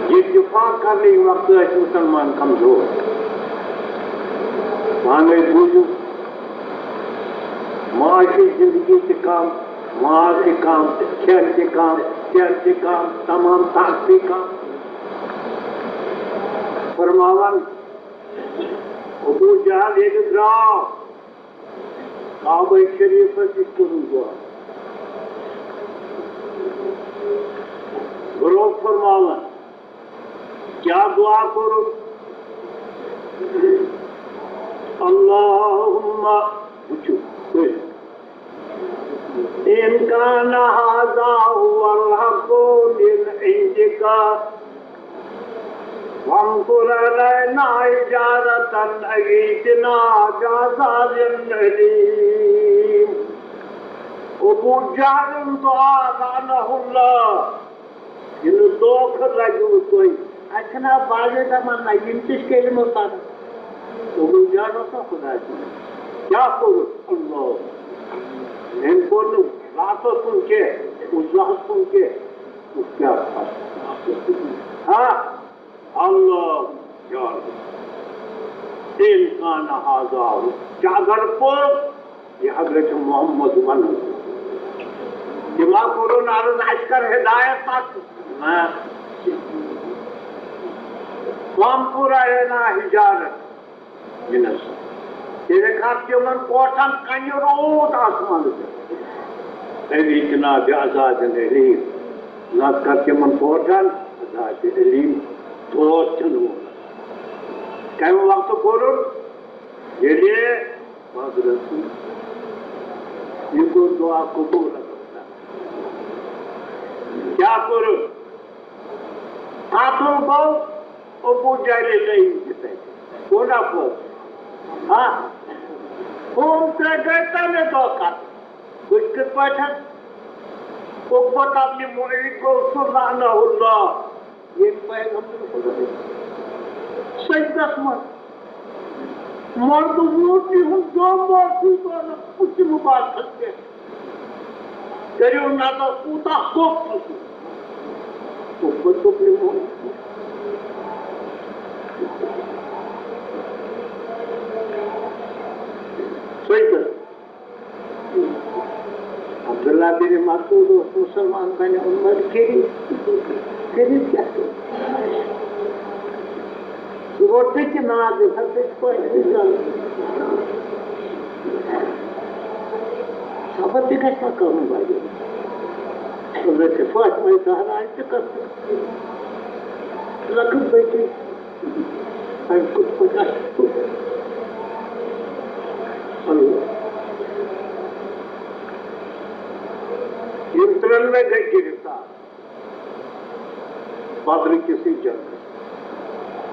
یہِ دفاع کرنٕکۍ وقتہٕ ٲسۍ مُسلمان کمزور۔ پانے بوٗزِو، معاشی زندگی تہِ کم، مال تہِ کم، کھٮ۪ن تہِ کم، چٮ۪ن تہِ کم، تمام طاقتٕے کم۔ فرماوان، ابو جہل ییٚلہِ درٛاو، کعبہ شریفس نِش کوٚرُن دعا۔ برونٛہہ فرماوان، کیٛاہ دعا کوٚرُن؟ اللہم، وٕچھِو تُہۍ، ان کان ھذا ھو الحق من عندک فامطر علینا حجارة او ائتنا بعذاب الیم۔ ابو جہلن دعا لعنہ اللہ، ییٚلہِ دھوکہٕ لگِوٕ تُہۍ۔ اَتہِ چھِنہٕ باضٲبطہ وَنان، یِم تہِ چھِ کلمہٕ پَران۔ ابو جہل اوس نا خدایَس منٛز۔ کیٛاہ کوٚرُکھ؟ اللہ۔ أمۍ کوٚر نہٕ لاتَس کُن کینٛہہ، عزیٰ ہَس کُن کینٛہہ۔ کیٛاہ؟ ہاں؟ اللہ جان۔ ان کان ھذا ھو۔ کیٛاہ اگر پوٚز یہِ حضرت محمد ونان؟ تِما کوٚرُن عرض، اَسہِ کر ہدایت تَتھ؟ نہ۔ فامطر علینا حجارة من السماء۔ تیٚلہِ کر تِمن پوٹھن کنہِ روٗد آسمانہٕ پٮ۪ٹھ۔ او ائتنا بعذاب الیم۔ نتہٕ کر تِمن پوٹھن عذاب الیم۔ دود چھُنہٕ ووٚنمُت۔ کمہِ وقتہٕ کوٚرُن؟ ییٚلہِ بدرس منٛز۔ یہِ گوٚو دعا قبوٗل۔ کیٛاہ کوٚرُن؟ قتل گوٚو ابو جہل شہید تہِ تَتہِ۔ گوٚو نا پوٚز؟ ہاں۔ ہُم ترٛےٚ گٔے تَمے دۄہ قتل۔ بہٕ کِتھ پٲٹھۍ؟ عقبہ ابن معیط گوٚو سُہ لعنہ اللہ۔ ییٚمہِ پیغمبر خدا سجدس منٛز مردٕ ووت تِہُنٛد دۄہ معٲفی پانس بُتھِ مُبارکس پٮ۪ٹھ۔ کٔرِو نظر، کوٗتاہ گوٚب چھُ سُہ۔ عقبہ ابن معیط۔ سجدس۔ عبداللہ بن مسعود اوس مُسلمان بنیومُت، مگر کٔرِتھ، کٔرِتھ کیٛاہ چھُ؟ سُہ گوٚو تٔتھۍ نازِ، تٔتھۍ پٲٹھۍ اِنسان۔ صبر تہِ گژھِ نہ کَرُن واریاہ۔ حضرت فاطمہ زہرا تہِ کتھ لۄکٕٹ بچی، أمۍ کِتھ پٲٹھۍ آسہِ؟ اللہ۔ یِم ترٛٮ۪نوَے گٔے گِرفتار بدر کِسٕے جنگس،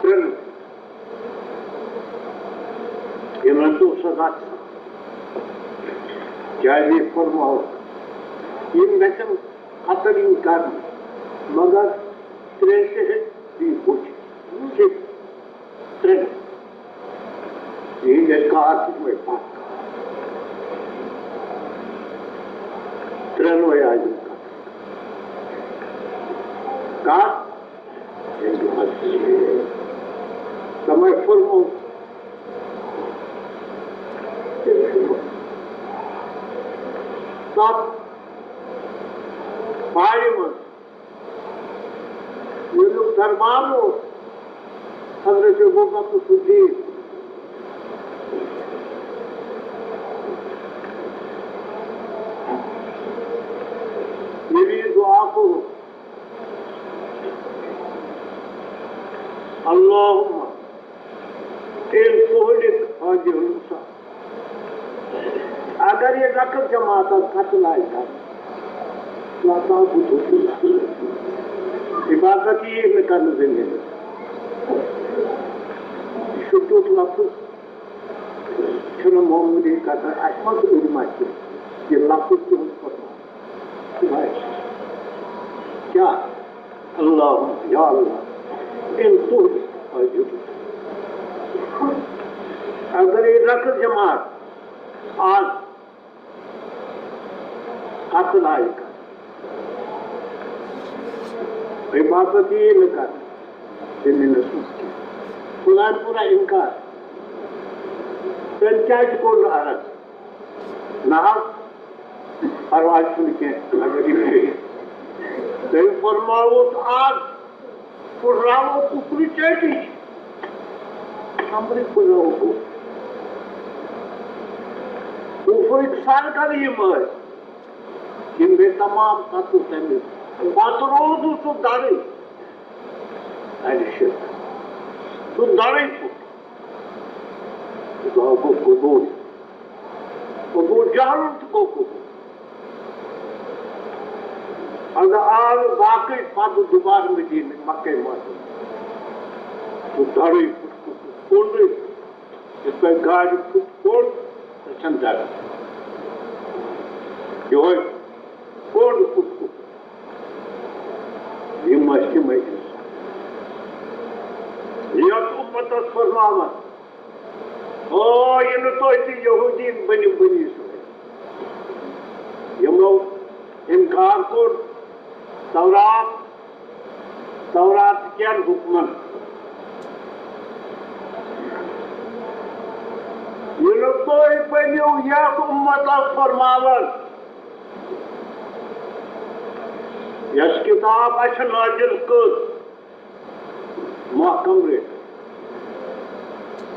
ترٛٮ۪نوَے۔ یِمن دوٚپ سزا ژھا۔ کیٛازِ یہِ فرماوُکھ؟ یِم گژھن قتل یِن کرنہٕ، مگر ترٛےٚ شہید بیٚیہِ بُتھِ۔ صرف ترٛےٚ۔ یِہِنٛدۍ گژھِ کار تہِ تِمے پتھ۔ ترٛٮ۪نوَے آیہِ یِم قتل۔ کتھ؟ تمے فرمو۔ تتھ بارِ منٛز ییٚمیُک دربار اوس حضرت ابوبکر صدیق، ییٚلہِ یہِ دعا کوٚرُکھ، اللہم ان تہلک هذه الأمة، اگر یہِ لۄکٕٹ جماعت آز قتل آیہِ کرنہٕ، ژٕ ہسا بُتھ اوسُے۔ عبادت یی نہٕ کرنہٕ زٔمیٖنَس۔ یہِ چھُ تیُتھ لفظ، چھُنہٕ معموٗلی کتھ۔ اَسہِ ما چھُ علم اَتہِ؟ یہِ لفظ تِہُنٛد فرمان۔ کیٛاہ؟ اللہم، یا اللہ، ان تہلک، اگر یہِ لۄکٕٹ جماعت آز قتل آیہِ کرنہٕ، عبادت یی نہٕ کرنہٕ زٔمیٖنَس منٛز کینٛہہ۔ خۄدایَن کوٚر اِنکار۔ تٔمۍ کیٛازِ کوٚر نہٕ عرض؟ نہ حظ، پرواے چھُنہٕ کینٛہہ، اگر یہِ پیٚیہِ۔ تٔمۍ فرماوُکھ آز پھُٹراوو کُفرٕچ چٲٹی۔ کمرٕے پھُٹراوو کُفر۔ کُفرٕکۍ سرکل یِم ٲسۍ، یِم گٔے تمام قتل تٔمِس۔ پتہٕ روٗدُس سُہ دَرٕے۔ اَمہِ شرکہٕ۔ سُہ دَرٕے پھُٹ۔ خدا گوٚو قبوٗل۔ ابو جہلن تہِ گوٚو قبوٗل۔ اَدٕ آو باقٕے پَتہٕ دُبارٕ مدیٖنہٕ مکے معظم۔ سُہ دَرٕے پھُٹ، سُہ کوٚنٛڈٕے پھُٹ۔ یِتھ پٲٹھۍ گاڈِ پھُٹ کوٚنٛڈ، سۄ چھَنہٕ دَران۔ یِہوٚے کوٚنٛڈ پھُٹ کوٚنٛڈ۔ یِم ٲسۍ تِمے اِنسان۔ یَتھ اُمتَس فرماوان، او، یہِ نہٕ تُہۍ تہِ یہوٗدی بٔنِو بٔنی اِسرائیل۔ یِمو اِنکار کوٚر تورات، تورات کٮ۪ن حُکمَن۔ یہِ نہٕ تُہۍ بٔنِو یَتھ اُمتَس فرماوان، یۄس کِتاب اَسہِ نٲزِل کٔر، محکم رٔٹۍ۔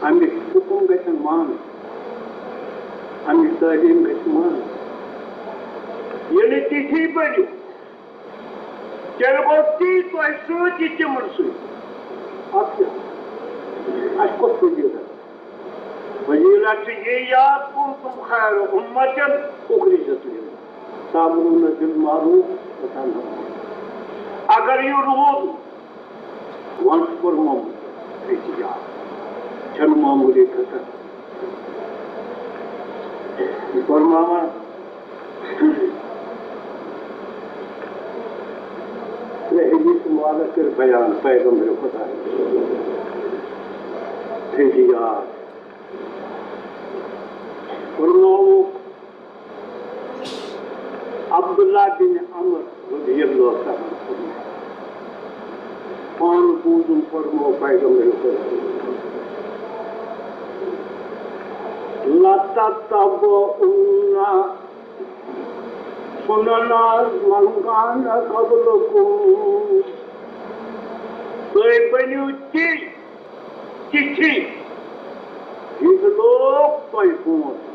اَمِکۍ حُکُم گژھن مانٕنۍ، اَمِچ تعلیٖم گژھِ مانٕنۍ۔ ییٚلہِ تِتھی بٔنِو، تیٚلہِ گوٚو تی تۄہہِ سۭتۍ یہِ تِمن سۭتۍ۔ اَتھ کیٛاہ؟ اَسہِ کۄس فضیٖلت؟ فضیلت چھِ یہِ یاد، کنتم خیر امة اخرجت للناس تأمرون بالمعروف وتنهون۔ اگر یہِ روٗد، وۄنۍ چھُ پرمومُت احتجاج، چھَنہٕ معموٗلی کتھ۔ یہِ پرماوان ترٛےٚ حدیث مبارک کٔر بیان پیغمبر خدا۔ احتجاج۔ فرمووُکھ عبداللہ بن عمر رضی اللہ تعالیٰ عنہ۔ پانہٕ بوٗزُم فرموو پیغمبر خدا۔ لَتَتَّبَعُنَّ سُنَنَ مَنْ كَانَ قَبْلَكُمْ۔ تُہۍ بٔنِو تی تِتھی، یِتھ لوٗکھ تۄہہِ برونٛٹھ۔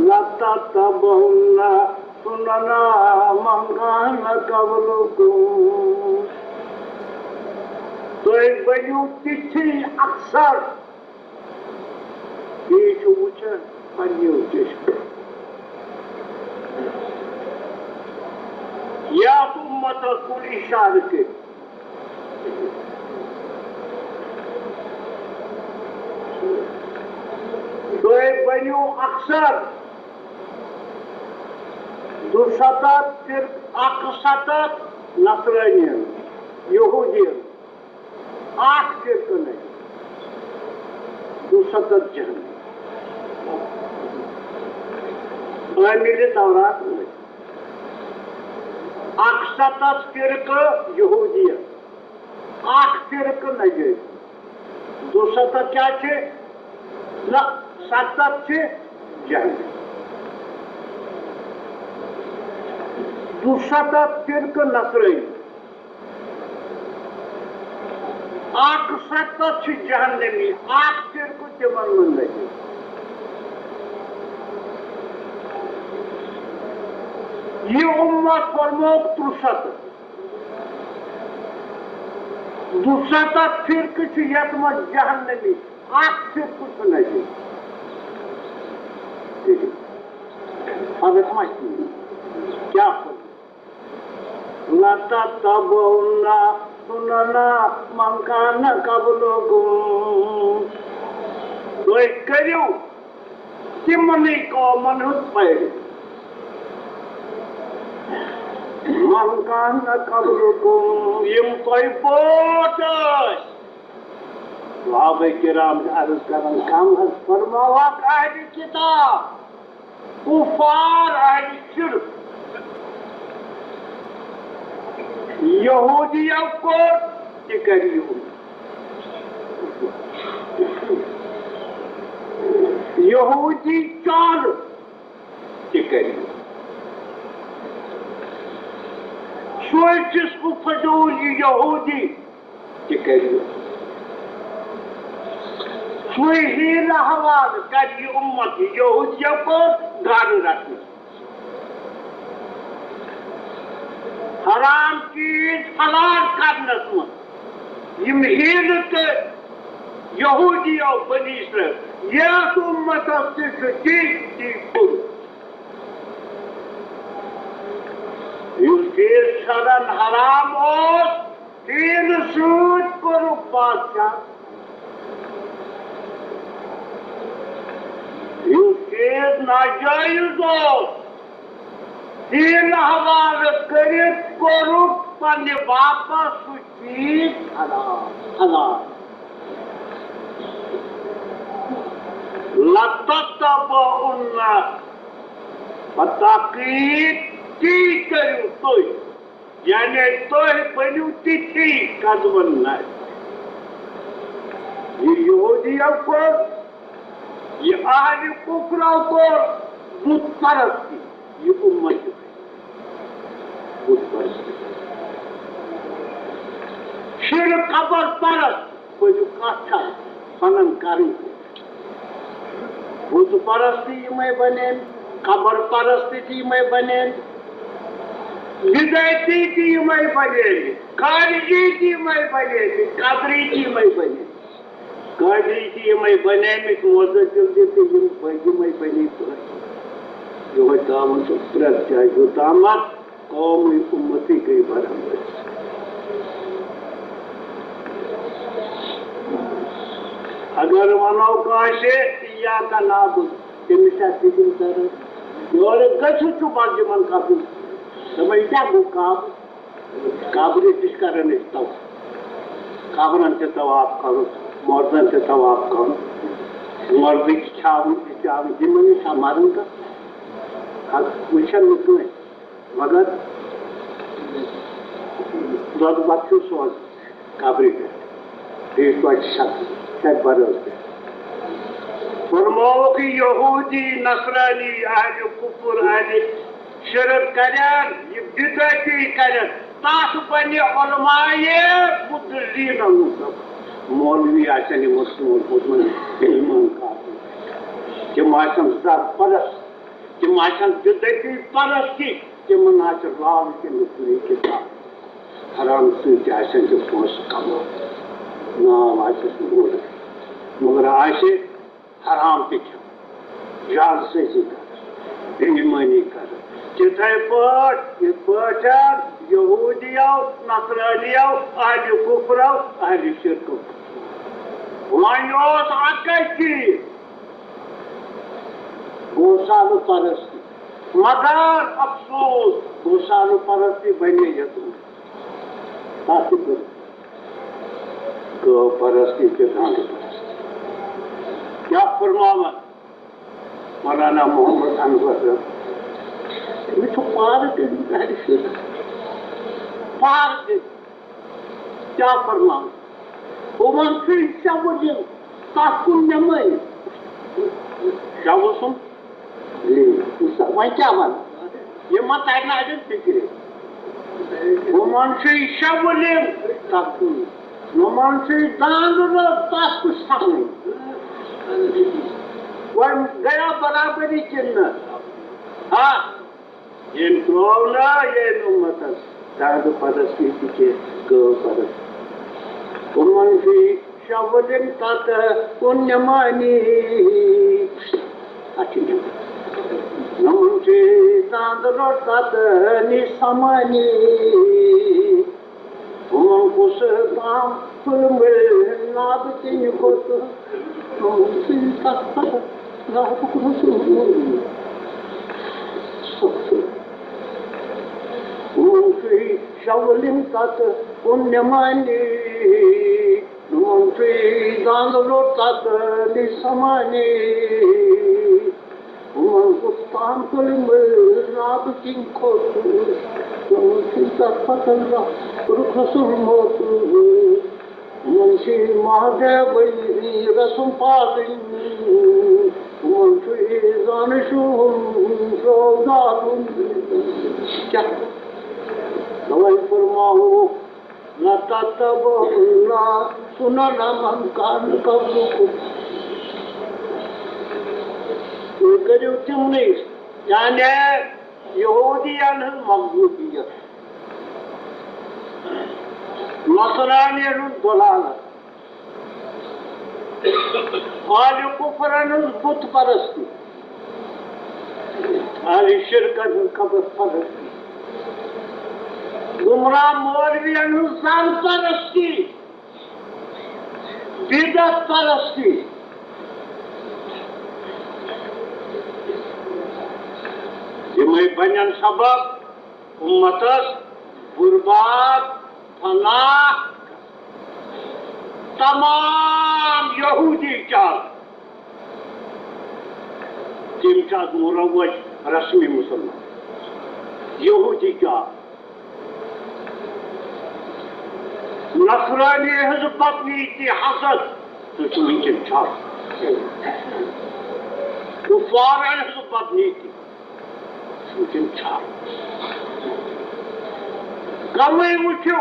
لَتَتَّبَعُنَّ سُنَنَ مَنْ كَانَ قَبْلَكُمْ۔ تُہۍ بٔنِو تِتھی اکثر۔ بیٚیہِ چھُ وٕچھان پننیو چشمو۔ یتھ اُمتس کُن اِشارٕ کٔرِتھ۔ تُہۍ بٔنِو اکثر دُسَتتھ فرقہٕ، اَکہٕ سَتتھ نصرٲنین، یہوٗدین، اکھ فرقہٕ نجی، دُسَتتھ جہنمی۔ عٲمِلِ تورات نجی۔ اَکہٕ سَتتھ فرقہٕ یہوٗدین، اکھ فرقہٕ نجی۔ دُسَتتھ کیٛاہ چھِ؟ نہ، سَتتھ چھِ جہنمی۔ دُسَتتھ فرقہٕ نصرٲنی۔ اَکہٕ سَتتھ چھِ جہنمی، اکھ فرقہٕ تِمن منٛز نجی۔ یہِ اُمت فرمووُکھ ترُسَتتھ۔ دُسَتتھ فرقہٕ چھِ یَتھ منٛز جہنمی، اکھ فرقہٕ چھُ نجی۔ فرق ما چھُ؟ کیٛاہ فرق؟ لَتَتَّبَعُنَّ سُنَنَ مَنْ كَانَ قَبْلَكُمْ۔ تُہۍ کٔرِو تِمنٕے قومن ہُنٛد پیروی۔ مَنْ كَانَ قَبْلَكُمْ، یِم تۄہہِ برونٛٹھ ٲسۍ۔ صحابہ کرام چھِ عرض کران، کم حظ فرماوہکھ اہلِ کتاب، کفار، اہلِ شرک، یہودیو کوٚر، تہِ کرِ یِہُنٛد۔ یہودی چانہٕ تہِ کرِ۔ سوچس کو فضول یہِ یہودی تہِ کرِ۔ سُے حیلہٕ حوالہٕ کرِ یہِ اُمت یہودیو کوٚر گاڈٕ رٹنس، حرام چیز حلال کرنس منٛز۔ یِم حیلہٕ تہٕ یہودیو بنی اسرائیل، یتھ اُمتس تہِ چھُ تی تی کوٚرمُت۔ یُس چیز شرعن حرام اوس، حیلہٕ سۭتۍ کوٚرُکھ بادشاہ۔ یُس چیز ناجٲیز اوس، حیلہٕ حوالہٕ کٔرِتھ کوٚرُکھ پننہِ باپتھ سُہ چیز حلال، حلال۔ لَتَتَّبَعُنَّ، بتحقیق تی کٔرِو تُہۍ۔ یعنی تُہۍ بٔنِو تِتھی قدمن نش۔ یہِ یہودیو کوٚر، یہِ اہلِ کفرو کوٚر، بت پرستی، یہِ اُمت چھُ بت پرستی۔ شرک، قبر پرست، بٔنِو کتھ چھا پنن کرٕنۍ۔ بت پرستی یِمے بنیمٕتۍ، قبر پرستی تہِ یِمے بنیمٕتۍ، بدعتی تہِ یِمے بنیمٕتۍ، خارجی تہِ یِمے بنیمٕتۍ، قدری تہِ یِمے بنیمٕتۍ، قادری تہِ یِمے بنیمٕتۍ، معتزل تہِ تہٕ یِم ب-، یِمے بنے پٲٹھۍ۔ یِہوٚے تامَتھ چھُ پرٛٮ۪تھ جایہِ یوٚتامَتھ قومٕے اُمتی گٔے برابر۔ اگر ونو کٲنٛسہِ، "ایاک نعبد"، تٔمِس چھا فِکر تران؟ یورٕ گٔژھِتھ چھُ پتہٕ یِمن کتھن، دپان، "یہِ کیٛاہ گوٚو کعبہٕ؟ قبرِ تہِ چھِ کران أسۍ طواف، قبرن تہِ طواف کرُن، مردن تہِ طواف کرُن، مردٕکۍ چھِ کھیاوٕنۍ تہِ چاوٕنۍ، یِمن نِش چھا مران کانٛہہ؟ وٕچھان نہٕ کٲنٛسہِ۔" مگر دۄدٕ بَتہٕ چھُ سون قبرِ پٮ۪ٹھ۔ بیٚیہِ توتہِ شک، شک بَرٲژ پٮ۪ٹھ۔ فرمووُکھ، یہودی، نصرانی، اہلِ کفر، اہلِ شرک کرن، یہِ بدعتی کرن، تَتھ بَنہِ علماء مُضِلِّینَن ہُنٛد مولوی آسن یِمو سون کوٚرمُت، اِمام کافر۔ تِم آسن زر پرست۔ تِم آسن بدعتی پرستی، تِمن آسہِ رال تٔمِس لیٖکھِتھ، حرام سۭتۍ آسن تِم پونٛسہٕ کماوان، ناو آسٮ۪س مولوی، مگر آسہِ حرام تہِ کھٮ۪وان، جعل سٲزی کران، بے ایمٲنی کران۔ تِتھے پٲٹھۍ یِتھ پٲٹھۍ یہوٗدیو، نصرٲنیو، اہلِ کُفرو، اہلِ شرکو۔ وۄنۍ اوس اکے چیٖز، گوسالہٕ پرستی۔ مگر افسوس، گوسالہٕ پرستی بنے یتھ۔ تتھ تہِ کٔر گٲو پرستی تہٕ گانٛدٕ پرستی۔ کیٛاہ فرماوان مولانا محمد انور؟ أمِس چھُ پارٕ تہِ اہلِ شرک۔ پارٕ تہِ۔ کیٛاہ فرماوان؟ ہُمن چھُ شَوُلِم، تَتھ کُن نٮ۪مٲنی۔ شَوُ سُنٛد لِم۔ وۄنۍ کیٛاہ وَنہٕ؟ یہِ ما تَرِ نہٕ اَتٮ۪ن فِکرِ؟ ہُمن چھُ شَوُلِم، تَتھ کُن۔ ہُمن چھُ دانٛد رٲژ، تَتھ کُس سَمٕجھ؟ وۄنۍ گٔیا برابری کِنہٕ نہٕ؟ ہا؟ ییٚمۍ ترٛوو نہٕ ییٚمۍ اُمتس دانٛد پرستی تہِ کینٛہہ، گٲو پرستی۔ یِمن چھُ شولِم تتہٕ کُن نِمانی۔ اَتھ چھُ نِمانی۔ یِمن چھُ دانٛد روٚٹ تتہٕ نِش سمانی۔ یِمن کُس تام تُلمُل نابہٕ کِنۍ کھوٚت۔ یِمن چھُ تتھ پتہٕ نابُک رسول۔ یِمن چھُ شولِم تتہٕ کُن نِمانی۔ یِمن چھُ دانٛد روٚٹ تتہٕ نِش سمانی۔ یِمن کُس تام تُلمُل نابہٕ کِنۍ کھوٚت۔ یِمن چھُ تتھ پتہٕ نابُک رسول موت۔ یِمن چھُ مہدیوٕنۍ رسم پالٕنۍ۔ یِمن چھُ زانشُن سوگاتُن۔ کیٛاہ؟ توے فرماوُکھ، لَتَتَّبَعُنَّ سُنَنَ مَنْ كَانَ قَبْلَكُمْ۔ تُہۍ کٔرِو تِمنٕے، یعنی یہودیَن ہٕنٛز مغلوبیت، نصرانیَن ہٕنٛز ضلالت، اہلِ کُفرَن ہٕنٛز بُت پرستی، اہلِ شرکَن ہٕنٛز قبر پرستی، گمراہ مولویَن ہٕنٛز زن پرستی، بدعت پرستی۔ یِمے بنن سبب اُمتس برباد، فنا۔ تمام یہودی چال، تِم چھِ از مروج رسمی مسلمان۔ یہودی چال، نصرانی ہٕنٛز بدنیتی، حسد، سُہ چھُ وٕنکیٚن چھل۔ کفارن ہٕنٛز بدنیتی، سُہ چھُ وٕنکیٚن چھل۔ کمٕے وٕچھِو،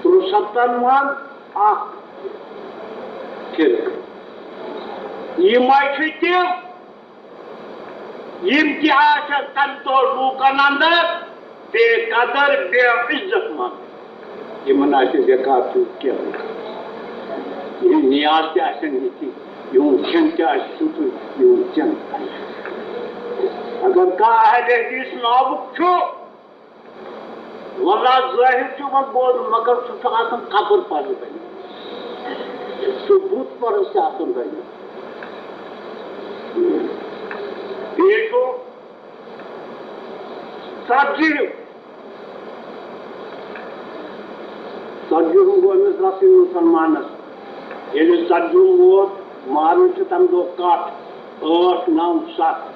ترٛسَتن منٛز اکھ فرقہٕ۔ یِمے چھِ تِم، یِم تہِ آسن تَمہِ دۄہ لوٗکن اندر بے قدر، بے عزت مند۔ یِمن آسہِ زکات دیُن کینٛہہ۔ یِہِنٛدۍ نیاز تہِ آسن یِتھی، یِہُنٛد کھٮ۪ن تہِ آسہِ تیُتھُے، یِہُنٛد چٮ۪ن تہِ آسہِ۔ اگر کانٛہہ اہل حدیث ناوُک چھُ، واللہ ظٲہِر چھُ یِمن بوزُن، مگر سُہ چھُ آسان قبر پرست بنیومُت۔ سُہ بُت پرست چھُ آسان بنیومُت۔ بیٚیہِ چھُ ژتجی، ژتجی ہُن گوٚو أمِس رسمی مُسلمانس۔ ییٚلہِ ژتجی ہُن ووت، ماران چھِ تَمہِ دۄہ کَٹھ، ٲٹھ، نَو، سَتھ۔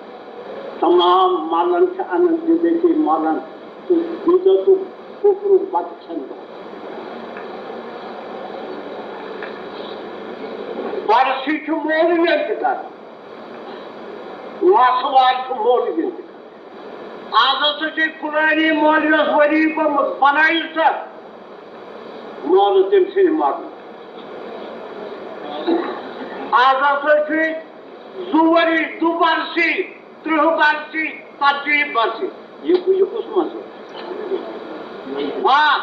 تمام مَلان چھِ اَنان، بِدعتی مَلان تہٕ بِدعتُک کُفرُک بَتہٕ کھٮ۪ن دۄہ۔ پَرسٕے چھُ مولوِیَن تہِ کَران، وَسوار چھُ مولوِیَن تہِ کَران۔ آز ہسا چھُ فلٲنی مولوِیَس ؤری گوٚمُت، بَنٲیِو سا مولوٗد تٔمۍ سٕنٛدِ مَرنُک۔ آز ہسا چھُ دُ برسی، ترٕٛہ برسی، ژتجی برسی۔ یہِ، یہِ کُس مذہب؟ آ،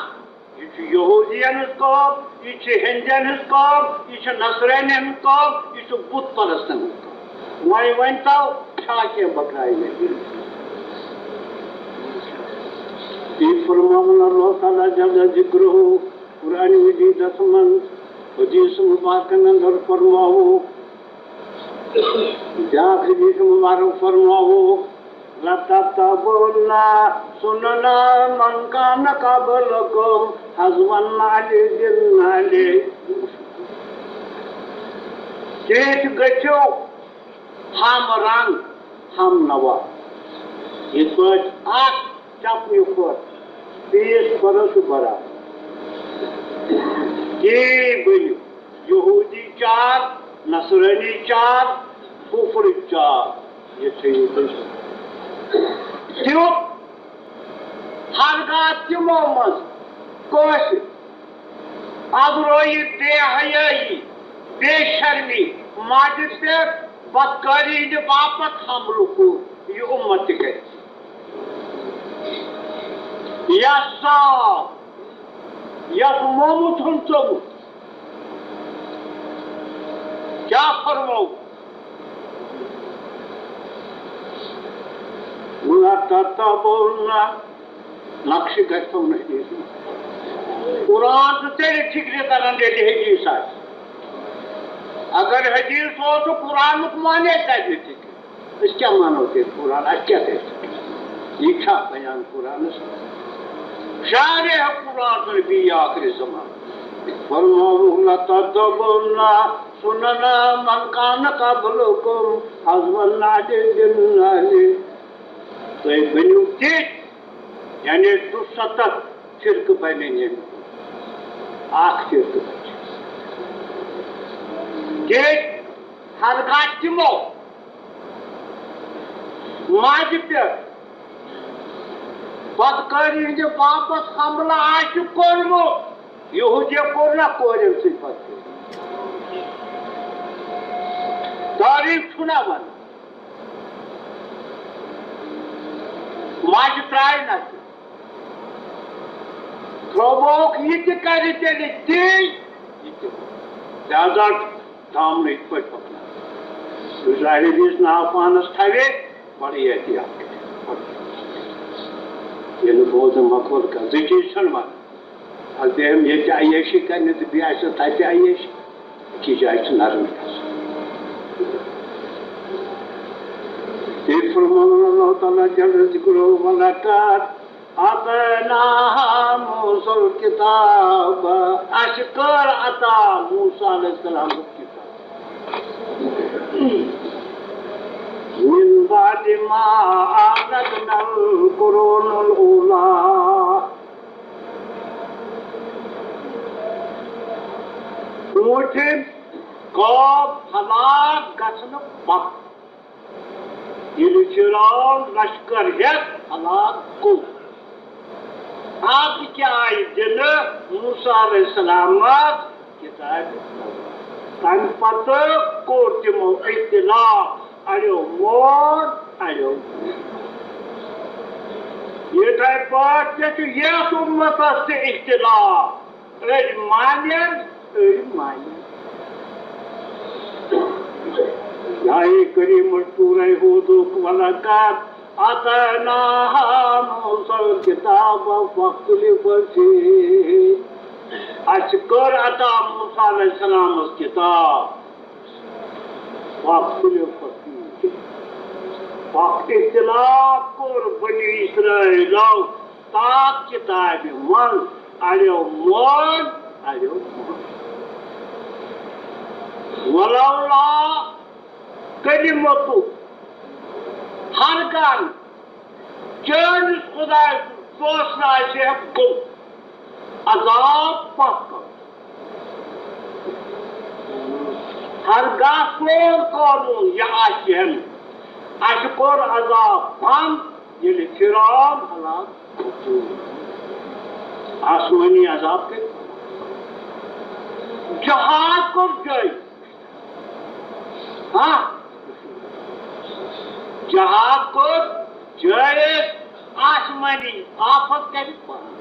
یہِ چھُ یہوٗدیَن ہٕنٛز قوم، یہِ چھِ ہیٚندٮ۪ن ہٕنٛز قوم، یہِ چھِ نصرٲنٮ۪ن ہٕنٛز قوم، یہِ چھُ بُت پرستَن ہٕنٛز قوم۔ وۄنۍ ؤنۍ تو، چھا کینٛہہ بکرایہِ مےٚ دِنۍ؟ یہِ فرماوُن اللہ تعالیٰ جل ذکرہ قرآن مجیدس منٛز، حدیث مبارکن اندر فرماوو، بیاکھ حدیث مبارک فرماوو، "لَتَتَّبَعُنَّ سُنَنَ مَنْ كَانَ قَبْلَكُمْ حَذْوَ النَّعْلِ بِالنَّعْلِ"۔ تِتھۍ گٔژھِو ہم رنگ، ہم نوا۔ یِتھ پٲٹھۍ اکھ چپنہِ کھۄر بیٚیِس کھۄرس چھُ برابر۔ تی بٔنِو۔ یہودی چار، نصرٲنی چار، کفرٕکۍ چار۔ یہِ تھٲیِو تُہۍ۔ تیُتھ ہرگاہ تِمو منٛز کٲنٛسہِ ابرویہِ، بے حیٲیی، بے شرمی، ماجہِ پٮ۪ٹھ بدکٲری ہٕنٛدِ باپتھ حملہٕ کوٚر، یہِ اُمت تہِ کرِ۔ یا صاف، یتھ مومُت ہُن ژوٚمُت۔ کیٛاہ فرموو؟ "لَتَتَّبَعُنَّ"، نقشہِ گژھِ تھاوُن حدیث منٛز۔ قرآن تہٕ تیٚلہِ فِکرِ تران، ییٚلہِ حدیث آسہِ۔ اگر حدیث اوس تہٕ قرآنُک معنی تَتہِ فِکرِ۔ أسۍ کیٛاہ مانو تیٚلہِ قرآن؟ اَسہِ کیٛاہ گژھِ؟ یہِ چھا بیان قرآنس؟ شارح قرآن سُنٛد بیٚیہِ آخری زمان۔ فرمووُکھ، "لَتَتَّبَعُنَّ سُنَنَ مَنْ كَانَ قَبْلَكُمْ حَذْوَ النَّعْلِ بِالنَّعْلِ"۔ تُہۍ بٔنِو تِتھۍ، یعنی دُسَتَتھ فرقہٕ بَنن ییٚمہِ۔ اَکھ فرقہٕ بَنہِ۔ تِتھۍ ہرگاہ تِمو ماجہِ پٮ۪ٹھ بدکٲری ہٕنٛدِ باپتھ حملہٕ آسہِ کوٚرمُت، یہودیو کوٚر نہ کورٮ۪ن سۭتۍ بدکٲری۔ تٲریٖخ چھُنہ وَنان۔ ماجہِ ترٛایہِ نہ تہِ۔ تھوٚوُکھ یہِ تہِ کَرِ تیٚلہِ تی، یہِ تہِ۔ لہذا دامنہٕ یِتھ پٲٹھۍ پَکناوُن۔ یُس ظاہری وِزِ ناو پانَس تھاوِ، بَڑٕ احتیاط کَرِ۔ ییٚلہِ بوزُن مۄکلوو، کانٛہہ زٕ چیٖز چھَنہٕ وَنان۔ اَدٕ بیٚیہِ یِم ییٚتہِ عیٲشی کَرنہِ تہٕ بیٚیہِ آسہِ تَتہِ عیٲشی، أکِس جایہِ چھِ نرم گژھُن۔ تیٚلہِ فرمووُن اللہ تعالیٰ جل ذکرہ، "وَلَقَدْ آتَيْنَا مُوسَى الْكِتَابَ"، اَسہِ کٔر عطا موسیٰ علیہ السلام کِتاب۔ مِنْ بَعْدِ مَا أَهْلَكْنَا الْقُرُونَ الْأُولَىٰ۔ برونٛٹھِم قوم ہلاک گژھنہٕ پتہٕ۔ ییٚلہِ فرعون لشکر ہٮ۪تھ ہلاک گوٚو، اَدٕ کیٛاہ آیہِ دِنہٕ موسیٰ علیہ السلامس کِتابہِ؟ تَمہِ پتہٕ کوٚر تِمو اختلاف، اَڑیو مون، اَڑیو مون۔ یِتھَے پٲٹھۍ تہِ چھُ یَتھ اُمتس تہِ اختلاف۔ أڑۍ مانن، أڑۍ مانن۔ یہِ آیے کریٖمس پوٗرے ہودُک، "وَلَقَدْ آتَيْنَا مُوسَى الْكِتَابَ فَاخْتُلِفَ فِيهِ"۔ اَسہِ کٔر عطا موسیٰ علیہ السلامس کِتاب۔ فَاخْتُلِفَ فِيهِ۔ وقت اختلاف کوٚر بنی اسرائیلو تَتھ کِتابہِ منٛز، اَڑیو مون، اَڑیو مون۔ وَلَوْلَا کَلِمَتُ، ہرگاہ نہٕ چٲنِس خۄداے سُنٛد فٲصلہٕ آسہِ ہے، گوٚو عذاب پَتھ کَرُن۔ ہرگاہ سون قونوٗن یہِ آسہِ ہے نہٕ، اَسہِ کوٚر عذاب بنٛد، ییٚلہِ فرعون ہلاک گوٚو۔ آسمٲنی عذاب کٔرِتھ۔ جہاد کوٚر جٲری۔ ہاں؟ جہاد کوٚر جٲیِز آسمٲنی آفت کَرِ پانہٕ۔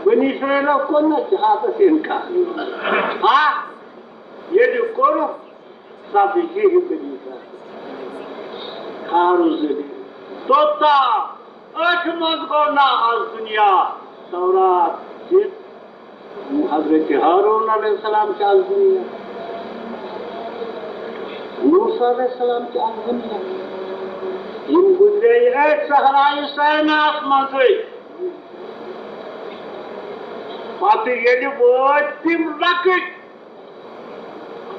بنی اسرائیلو کوٚر نہٕ جہادس اِنکار۔ آ، ییٚلہِ کوٚرُکھ، سپدِ یہِ بنی اسرائیل خار و ذلیل۔ توٚتام أتھۍ منٛز گوٚو نہ از دُنیا۔ تورات دِژ حضرت ہارون علیہ السلام چھِ از دُنیا، موسیٰ علیہ السلام چھِ از دُنیا۔ یِم گُزرے أتھۍ صحرایہِ سیناہس منٛزٕے۔ پتہٕ ییٚلہِ وٲتۍ تِم لۄکٕٹۍ،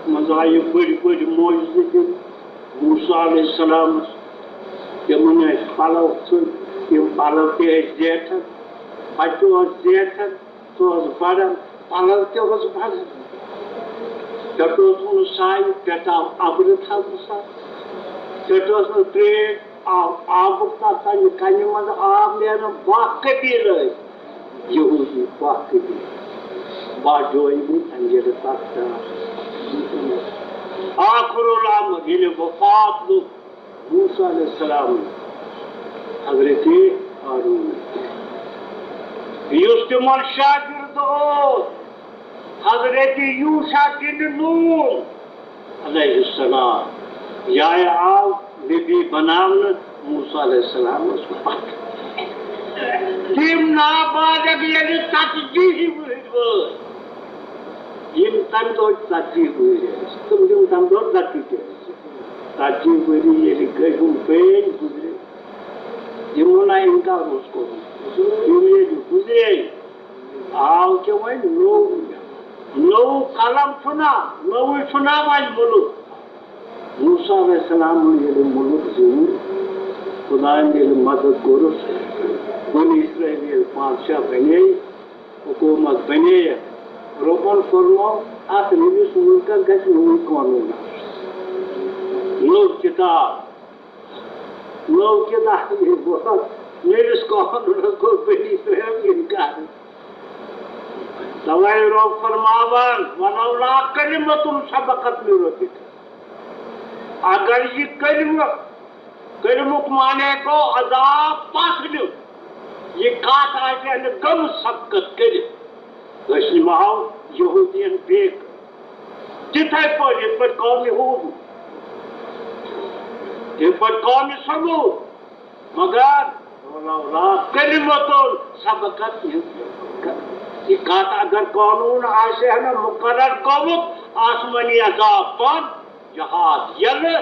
منٛز آیہِ بٔڑۍ بٔڑۍ معجزٕ دِنہٕ موسیٰ علیہ السلامس۔ تِمن ٲسۍ پلو ژھٕنۍ، تِم پلو تہِ ٲسۍ زیٹھان، بچہٕ اوس زیٹھان، سُہ اوس بڑان، پلو تہِ اوس بڑان۔ پٮ۪ٹھٕ اوس وُنہٕ سایہِ، پٮ۪ٹھٕ آو اَبرٕ تھزٕ سان۔ پٮ۪ٹھٕ اوس نہٕ ترٛیش، آو آبُک نہ تَمہِ کنہِ منٛز آب نیران، باہ قبیٖلہٕ ٲسۍ۔ یہودی باہ قبیٖلہٕ، باہ جویہِ، تَمہِ ییٚلہِ تَتھ آخر الامر ییٚلہِ وفات لوٚگ موسیٰ علیہ السلام، حضرت ہارون، یُس تِمن شاگرد اوس، حضرت یوشع بن نون علیہ السلام، یہِ آو نبی بناونہٕ موسیٰ علیہ السلامس پتہٕ۔ تِم نابالغ ییٚلہِ ژتجی وُہٕرۍ وٲتۍ، یِم تَمہِ دۄہ ژتجی وُہٕرۍ ٲسۍ، تِم یِم تَمہِ دۄہ لۄکٕٹۍ ٲسۍ، ژتجی ؤری ییٚلہِ گٔے، ہُم بیٚنۍ گُزرے، یِمو نہ اِنکار اوس کوٚرمُت۔ یِم ییٚلہِ گُزرے، آو کہِ وۄنۍ نوٚو، نوٚو قلم چھُنہ، نوٚوُے چھُنہ وۄنۍ مُلُک۔ موسیٰ علیہ السلامن ییٚلہِ مُلُک زیوٗن، خدایَن ییٚلہِ مدد کوٚرُس، بنی اسرائیل ییٚلہِ بادشاہ بنے، حکوٗمت بنے، رۄبن فرموو، اتھ نٔوِس مُلکس گژھِ نوٚوُے قونوٗن آسُن۔ نٔو کِتاب، نٔو کِتاب ییٚلہِ وٲژ، نٔوِس قونوٗنس کوٚر بنی اسرائیل اِنکار۔ توے رۄب فرماوان، "ولولا کلمة سبقت من ربک"۔ اگر یہِ کلمہٕ، کلمُک معنی گوٚو عذاب پتھ نیُن، یہِ کتھ آسہِ ہے نہٕ گٔمٕژ سبقت کٔرِتھ، أسۍ نِمہو یہودین بیٚیہِ۔ تِتھے پٲٹھۍ یِتھ پٲٹھۍ قومِ ہود، یِتھ پٲٹھۍ قومِ سمود، مگر ولولا کلمة سبقت من ربک۔ یہِ کتھ اگر قانون آسہِ ہے نہ مقرر گوٚمُت، آسمٲنی عذاب پتھ، جہاد ییٚلہِ،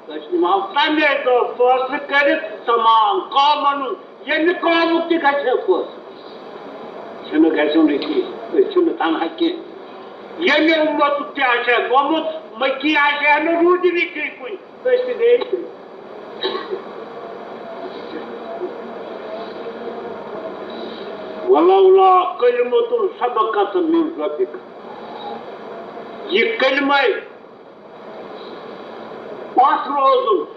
أسۍ نِمہو تَمے دۄہ فٲصلہٕ کٔرِتھ تمام قومن ہُنٛد، ییٚمہِ قومُک تہِ گژھِ ہے فٲصلہٕ۔ چھُنہٕ گژھُن أکی، أسۍ چھِنہٕ تنہا کینٛہہ۔ ییٚمہِ اُمتُک تہِ آسہِ ہے گوٚمُت، مٔکی آسہِ ہے نہٕ روٗدمٕتی کُنہِ، أسۍ تہِ گٔیے تٔتھۍ۔ ولولا کلمة سبقت من ربک۔ یہِ کلمے پتھ روزُن،